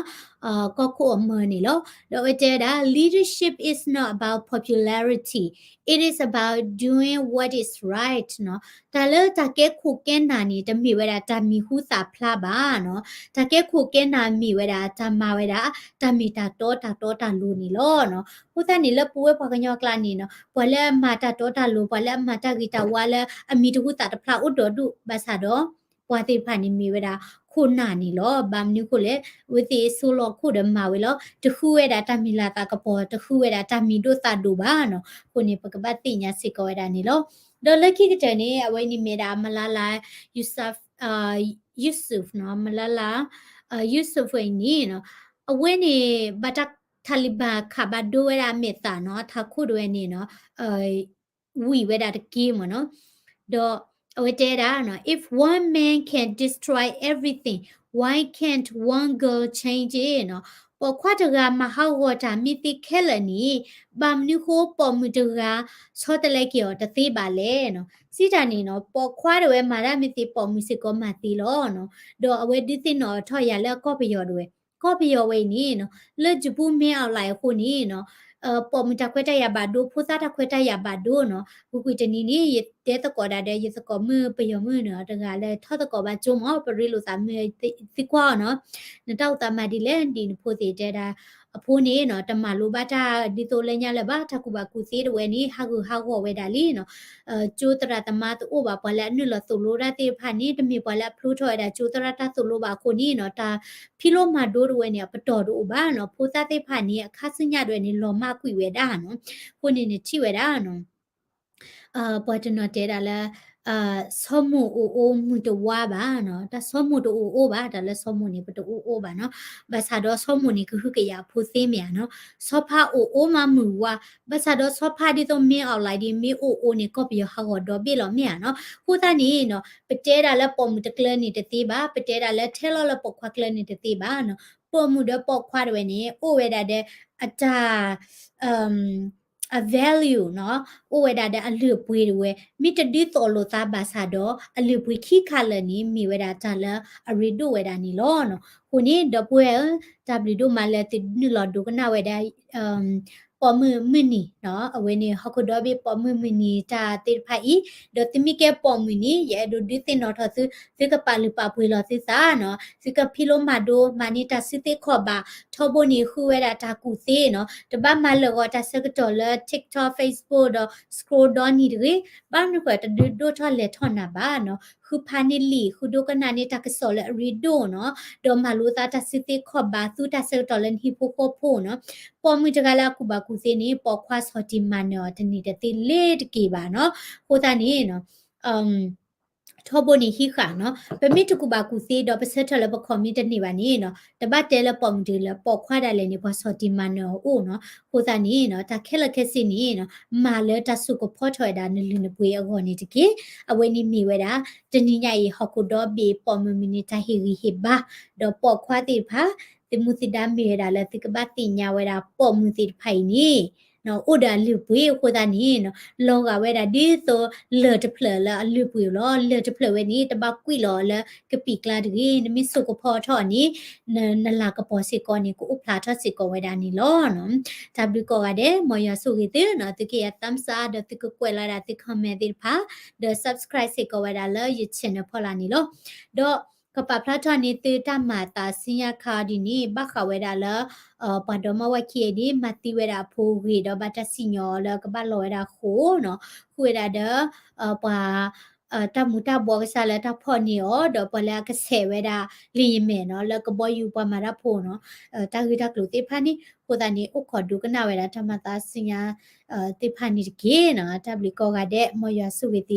ကီၢ်ခိၣ်အမၢန့ၣ်လီၤ. ဒီးအဝဲတဲဝဲဒၣ် leadership is not about popularity, it is about doing what is right နီၤ. တၢ်လၢတၢ်ကဲခိၣ်ကဲနၢ်န့ၣ် တမ့ၢ်ဝဲဒၣ်တၢ်မံၤဟူသၣ်ဖျါဘၣ်နီၤ. တၢ်ကဲခိၣ်ကဲနၢ်မ့ၢ်ဝဲဒၣ် တၢ်မၤဝဲဒၣ် တၢ်မ့ၢ်တၢ်တီတၢ်တီတၢ်လိၤန့ၣ်လီၤနီၤ. အဃိသတးန့ၣ် လၢပဝဲပှၤကညီအကျါန့ၣ်နီၤ ပှၤလၢအမၤတၢ်တီတၢ်လိၤ ပှၤလၢအမၤတၢ်ဂ့ၤတၢ်ဝါလၢအမံၤတဟူသၣ်တဖျါအိၣ်ဒီးဒူၣ်ဘၣ်ဆၣ်ဒီး ပှၤသ့ၣ်တဖၣ်န့ၣ်မ့ၢ်ဝဲဒၣ် ခိၣ်နၢ်န့ၣ်လီၤ. ဘၣ်မနုၤအဃိလဲၣ်, အဝဲသ့ၣ်ဆိလီၤခိၣ်ဒီးမၤဝဲလီၤ. တဃုဝဲဒၣ်တၢ်မံၤလၤသးကပီၤ, တဃုဝဲဒၣ်တၢ်မံၤဒိၣ်သၣ်ဒိၣ်ဘၣ်နီၤ. အဃိန့ၣ် ပကဘၣ်သ့ၣ်ညါစ့ၢ်ကီးဝဲဒၣ်န့ၣ်လီၤ. ဒီးလၢခံကတၢၢ်န့ၣ် အဝဲန့ၣ်မ့ၢ်ဒၣ် Malala Yousaf, Yousaf နီၤ, Malala Yousaf ဝဲအံၤန့ၣ်နီၤ, အဝဲန့ၣ် ဘၣ်တၢ် Taliban ခးဘၣ်ဒိဝဲဒၣ်အမဲာ်သၣ်နီၤ, ထးခိၣ်ဒၣ်ဝဲန့ၣ်နီၤ ဝံၤဝဲဒၣ်တက့ၢ်မ့ၢ်နီၤ. ဒီးအဝဲတဲဒၣ်နီၤ, if one man can destroy everything, why can't one girl change it နီၤ. ပိာ်ခွါတဂၤမၤဟးဂီၤတၢ်မ့ၢ်သ့ခဲလၢာ်န့ၣ် ဘၣ်မနုၤဃိပိာ်မုၣ်တဂၤ ဆီတလဲက့ၤအီၤတသ့ဘၣ်လဲၣ်နီၤ. စံးတၢ်န့ၣ်နီၤ, ပိာ်ခွါဒၣ်ဝဲမၤတၢ်မ့ၢ်သ့ ပိာ်မုၣ်စ့ၢ်ကီးမၤသ့လီၤနီၤ. ဒီးအဝဲဒုးသ့ၣ်နီၣ်ထီၣ်ယၤလၢကီၢ်ပယီၤဒၣ်ဝဲ ကီၢ်ပယီၤဝဲအံၤန့ၣ်နီၤ, လၢ Japan မ့ၢ်အီၤလၢအဃိန့ၣ်နီၤ, ပိာ်မုၣ်တၢ်ခွဲးတၢ်ယာ်ဘၣ်ဒိ, ဖိသၣ်တၢ်ခွဲးတၢ်ယာ်ဘၣ်ဒိနီၤ. ကွ့ၢ်ကွ့ၢ်တနံၤန့ၣ် ယတဲသကိးဒၣ်ဒီး ယသကိးမုၣ်ပယီၤမုၣ်န့ၣ် တဂၤလၢထီၣ်သကိးဘၣ်ကၠိမ့ၢ် ပရ့လိာ်သးမုၣ်သံကွၢ်အီၤနီၤ, နတၢ်အိၣ်သးမၤဒ်လဲၣ် ဒ်နဖိသ့ၣ်တဲဒၣ်, အဖိန့ၣ်နီၤ တမၤလိဘၣ်တၢ်ဒ်သိးလၢညါလၢၤဘၣ်, တၢ်ကူၣ်ဘၣ်ကူၣ်သ့ဒၣ်ဝဲန့ၣ် ဟးဂူာ်ဟးဂီၤဝဲဒၣ်လံနီၤ. ကၠိသရၣ်သမါတအိၣ်ဘၣ်, ပှၤလၢအနုာ်လီၤသိၣ်လိတၢ်သ့ၣ်တဖၣ်န့ၣ် တမ့ၢ်ပှၤလၢအဖျိထီၣ်ဝဲဒၣ်ကၠိသရၣ်တၢ်သိၣ်လိဘၣ်အဃိန့ၣ်နီၤ, တၢ်ဖံးလိမၤဒိဒၣ်ဝဲန့ၣ် အပတီၢ်တအိၣ်ဘၣ်နီၤ. ဖိသၣ်သ့ၣ်တဖၣ်န့ၣ် အခါဆူညါဒၣ်ဝဲန့ၣ် လီၤမၢ်ကွံာ်ဝဲဒၣ်နီၤ. အဃိန့ၣ်နထံၣ်ဝဲဒၣ်နီၤ ပှၤတနီၤတဲဒၣ်လၢ ဆီမိၢ်အိၣ်အိၣ်မုၢ်တဝါဘၣ်နီၤ, တၢ်ဆီမိၢ်တအိၣ်အိၣ်ဘၣ်, တၢ်လၢဆီမိၢ်န့ၣ် ပတအိၣ်အိၣ်ဘၣ်နီၤ. ဘၣ်ဆၣ်ဒီးဆီမိၢ်န့ၣ် ကဟုကယာ်အဖိသ့မ့ၢ်ဧါနီၤ. ဆီဖါအိၣ်အိၣ်မးမုၢ်ဝါ, ဘၣ်ဆၣ်ဒီးဆီဖါဒ်သိးမ့ၢ်အီၤလၢဒ်မ့ၢ်အိၣ်အိၣ်န့ၣ် ကီၢ်ပယီၤဟးဂီၤဒီဘ့ၣ်လီၤမ့ၢ်ဧါနီၤ. အဃိသတးန့ၣ်နီၤ ပတဲဒၣ်လၢပိာ်မုၣ်တကျၢန့ၣ်တသ့ဘၣ်, ပတဲဒၣ်လၢထဲလီၤလၢပိာ်ခွါကျၢန့ၣ်တသ့ဘၣ်နီၤ. ပိာ်မုၣ်ဒီးပိာ်ခွါဒၣ်ဝဲန့ၣ် အိၣ်ဝဲဒၣ်ဒီး အတၢ် အ value နီၤ, အိၣ်ဝဲဒၣ်ဒီးအလုၢ်အပှ့ၤဒၣ်ဝဲ, မ့ၢ်တဒုးသိၣ်လိာ်သးဘၣ်ဆၣ်ဒီး အလုၢ်အပှ့ၤခံခါလၢာ်န့ၣ် မ့ၢ်ဝဲဒၣ်တၢ်လၢအရ့ဒိၣ်ဝဲဒၣ်န့ၣ်လီၤနီၤ. အဃိန့ၣ် ဒီပုၢ်ဝဲၢ်ဧၢ, တၢ်ဘျုးဒိၣ်မးလၢသုနုာ်လီၤဒိကနၣ်ဝဲဒၣ် ပိာ်မုၣ်မုၢ်နံၤနီၤ, အဝဲန့ၣ် ဟီၣ်ခိၣ်ဒီဘ့ၣ်ပိာ်မုၣ်မုၢ်နံၤတၢ်သ့ၣ်တဖၣ်အံၤ, ဒီးသုမ့ၢ်ကဲပိာ်မုၣ်န့ၣ် ယအဲၣ်ဒိးဒုးသ့ၣ်နီၣ်ထီၣ်သု, သုကပာ်လုၢ်ပာ်ပှ့ၤလီၤသုသးနီၤ, သုကဖံးလိမၤဒိ မၤန့ၢ်တၢ်စုသ့ခီၣ်ဘၣ်, ထီဘိန့ၣ်ဃုဝဲဒၣ်တၢ်ကူၣ်သ့နီၤ, တဘၣ်မၤလၢာ်ဂီၤတၢ်ဆၢကတီၢ်လၢ TikTok, Facebook ဒီး scroll ဒီနံၤတဂ့ၤ, ဘၣ်မနုၤဃိတဒုးဒိၣ်ထီၣ်လဲၤထီၣ်နၤဘၣ်နီၤ, ဃုဖးန့ၢ်လံာ် ဃုဒိကနၣ်န့ၢ်တၢ်ကစီၣ်လၢအရ့ဒိၣ်နီၤ, ဒီးမၤလိသးတၢ်စုသ့ခီၣ်ဘၣ် သူတၢ်ဆၢကတီၢ်လၢနဟံၣ်ဖိဃီဖိနီၤ, ပိာ်မုၣ်တဂၤလၢအကူၣ်ဘၣ်ကူၣ်သ့န့ၣ် ပိာ်ခွါဆီၣ်တံၢ်မၤနၢၤအီၤတန့ၢ်တသ့လ့ၤတက့ၢ်ဘၣ်နီၤ, အဃိသတးန့ၣ် ထီဘိန့ၣ်ဟံးဃာ်နီၤ, ပမ့ၢ်တကူၣ်ဘၣ်ကူၣ်သ့ဒီးပဆၢထၢၣ်လၢပခီၣ်မ့ၢ်တန့ၢ်ဘၣ်န့ၣ်နီၤ, တဘၣ်တဲလၢပိာ်မုၣ်တဂၤလၢပိာ်ခွါဒၣ်လဲာ်န့ၣ် ပှၤဆီၣ်တံၢ်မၤနၢၤအီၤအိၣ်နီၤ, အဃိသတးန့ၣ်နီၤ တၢ်ခဲလၢာ်ခဲဆ့န့ၣ်နီၤ မၤလၢတၢ်စိာ်ကဖီထီၣ်ဝဲဒၣ်နလုၢ်နပှ့ၤအဂီၢ်န့ၣ်တက့ၢ်, အဝဲန့ၣ်မ့ၢ်ဝဲဒၣ် တနံၤညါအံၤ ဟီၣ်ခိၣ်ဒီဘ့ၣ်ပိာ်မုၣ်မုၢ်နံၤတၢ်ဟ့ၣ်ဂံၢ်ဟ့ၣ်ဘါ, ဒီးပိာ်ခွါသ့ၣ်တဖၣ် သုမူသုဒါမ့ၢ်ဝဲဒၣ်လၢသုကဘၣ်သ့ၣ်ညါဝဲဒၣ်ပိာ်မုၣ်သ့ၣ်တဖၣ်အံၤန့ၣ် အိၣ်ဒီးအလုၢ်အပှ့ၤအဃိသတးန့ၣ်နီၤ, လီၤဂာ်ဝဲဒၣ်ဒ်သိးလၢၢ်တဖျၢၣ်လၢအလုၢ်အပှ့ၤလီၤ, လၢၢ်တဖျၢၣ်ဝဲန့ၣ် တဘၣ်ကွံာ်လီၤလၢကပံာ်ကျါတဂ့ၤ, နမ့ၢ်စိာ်ကဖီထီၣ်န့ၣ် နလၤကပီၤစ့ၢ်ကီးန့ၣ် ကအိၣ်ဖျါထီၣ်စ့ၢ်ကီးဝဲဒၣ်န့ၣ်လီၤ. တၢ်ဘျုးကိးဂၤဒဲး, မ်ယွၤဆိၣ်ဂ့ၤသုနီၤ, သုကအဲၣ် thumbs up ဒီးသုကကွဲးလီၤဒၣ်သု comment သ့ၣ်တဖၣ်, ဒီး subscribe စ့ၢ်ကီးဝဲဒၣ်လၢယ channel ဖီလာ်န့ၣ်လီၤ. ဒီးကပာ်ဖျါထီၣ်န့ၢ်သုတၢ်မၤအသးဆူညါခါအီၤဒ်န့ၣ် ဘၣ်ဃးဝဲဒၣ်လၢ ပှၤဒီမါဝၤခံဂၤန့ၣ် မၤသံဝဲဒၣ်အဖိဂ့ၤဒီးဘၣ်တၢ်စံၣ်ညီၣ်အီၤလၢကဘၣ်လီၤဝဲဒၣ်ဃိာ်နီၤ, ဃုဝဲဒၣ်ဒီး ပှၤ တၢ်မူၤတၢ်ဘှီးကစၢ်လၢတၢ်ဖီၣ်န့ၢ်အီၤ ဒီးပှၤလၢအကဆဲးဝဲဒၣ် လံာ်ယမဲာ်နီၤ လၢကဘီယူၤပှၤမၤတၢ်ဖိနီၤ, တၢ်ဂ့ၢ်တၢ်ကျိၤသ့ၣ်တဖၣ်န့ၣ် အဃိသတးန့ၣ် အိၣ်ခိးဒိကနၣ်ဝဲဒၣ်တၢ်မၤသးဆူညါသ့ၣ်တဖၣ်န့ၣ်တက့ၢ်နီၤ. တၢ်ဘျုးကိးဂၤဒဲး မ်ယွၤဆိၣ်ဂ့ၤ